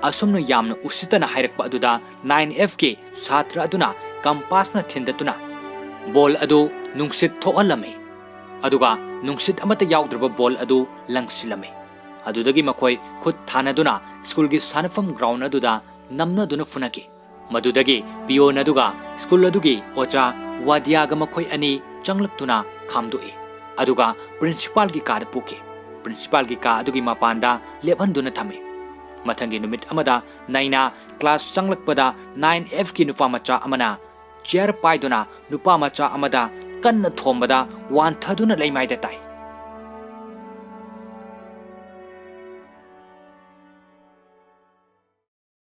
ꯑꯁꯨꯝꯅ ꯌꯥꯝꯅ ꯎꯁꯤꯠꯇꯅ ꯍꯥꯏꯔꯛꯄ ꯑꯗꯨꯗ ꯅꯥꯏꯟ ꯑꯦꯐꯀꯤ ꯁꯥꯇ꯭ꯔ ꯑꯗꯨꯅ ꯀꯝꯄꯥꯁꯅ ꯊꯤꯟꯗꯠꯇꯨꯅ ꯕꯣꯜ ꯑꯗꯨ ꯅꯨꯡꯁꯤꯠ ꯊꯣꯛꯍꯜꯂꯝꯃꯤ꯫ ꯑꯗꯨꯒ ꯅꯨꯡꯁꯤꯠ ꯑꯃꯠꯇ ꯌꯥꯎꯗ꯭ꯔꯕ ꯕꯣꯜ ꯑꯗꯨ ꯂꯪꯁꯤꯜꯂꯝꯃꯤ꯫ ꯑꯗꯨꯗꯒꯤ ꯃꯈꯣꯏ ꯈꯨꯠ ꯊꯥꯅꯗꯨꯅ ꯁ꯭ꯀꯨꯜꯒꯤ ꯁꯥꯟꯅꯐꯝ ꯒ꯭ꯔꯥꯎꯟ ꯑꯗꯨꯗ ꯅꯝꯅꯗꯨꯅ ꯐꯨꯅꯈꯤ꯫ ꯃꯗꯨꯗꯒꯤ ꯄꯤꯌꯣꯟ ꯑꯗꯨꯒ ꯁ꯭ꯀꯨꯜ ꯑꯗꯨꯒꯤ ꯑꯣꯖꯥ ꯋꯥꯗꯤꯌꯥꯒ ꯃꯈꯣꯏ ꯑꯅꯤ ꯆꯪꯂꯛꯇꯨꯅ ꯈꯥꯝꯗꯣꯛꯏ꯫ ꯑꯗꯨꯒ ꯄ꯭ꯔꯤꯟꯁꯤꯄꯥꯜꯒꯤ ꯀꯥꯗ ꯄꯨꯈꯤ꯫ ꯄ꯭ꯔꯤꯟꯁꯤꯄꯥꯜꯒꯤ ꯀꯥ ꯑꯗꯨꯒꯤ ꯃꯄꯥꯟꯗ ꯂꯦꯞꯍꯟꯗꯨꯅ ꯊꯝꯃꯤ꯫ ꯃꯊꯪꯒꯤ ꯅꯨꯃꯤꯠ ꯑꯃꯗ ꯅꯩꯅ ꯀ꯭ꯂꯥꯁ ꯆꯪꯂꯛꯄꯗ ꯅꯥꯏꯟ ꯑꯦꯐꯀꯤ ꯅꯨꯄꯥ ꯃꯆꯥ ꯑꯃꯅ ꯆꯤꯌꯔ ꯄꯥꯏꯗꯨꯅ ꯅꯨꯄꯥ ꯃꯆꯥ ꯑꯃꯗ ꯀꯟꯅ ꯊꯣꯝꯕꯗ ꯋꯥꯟꯊꯗꯨꯅ ꯂꯩꯃꯥꯏꯗ ꯇꯥꯏ꯫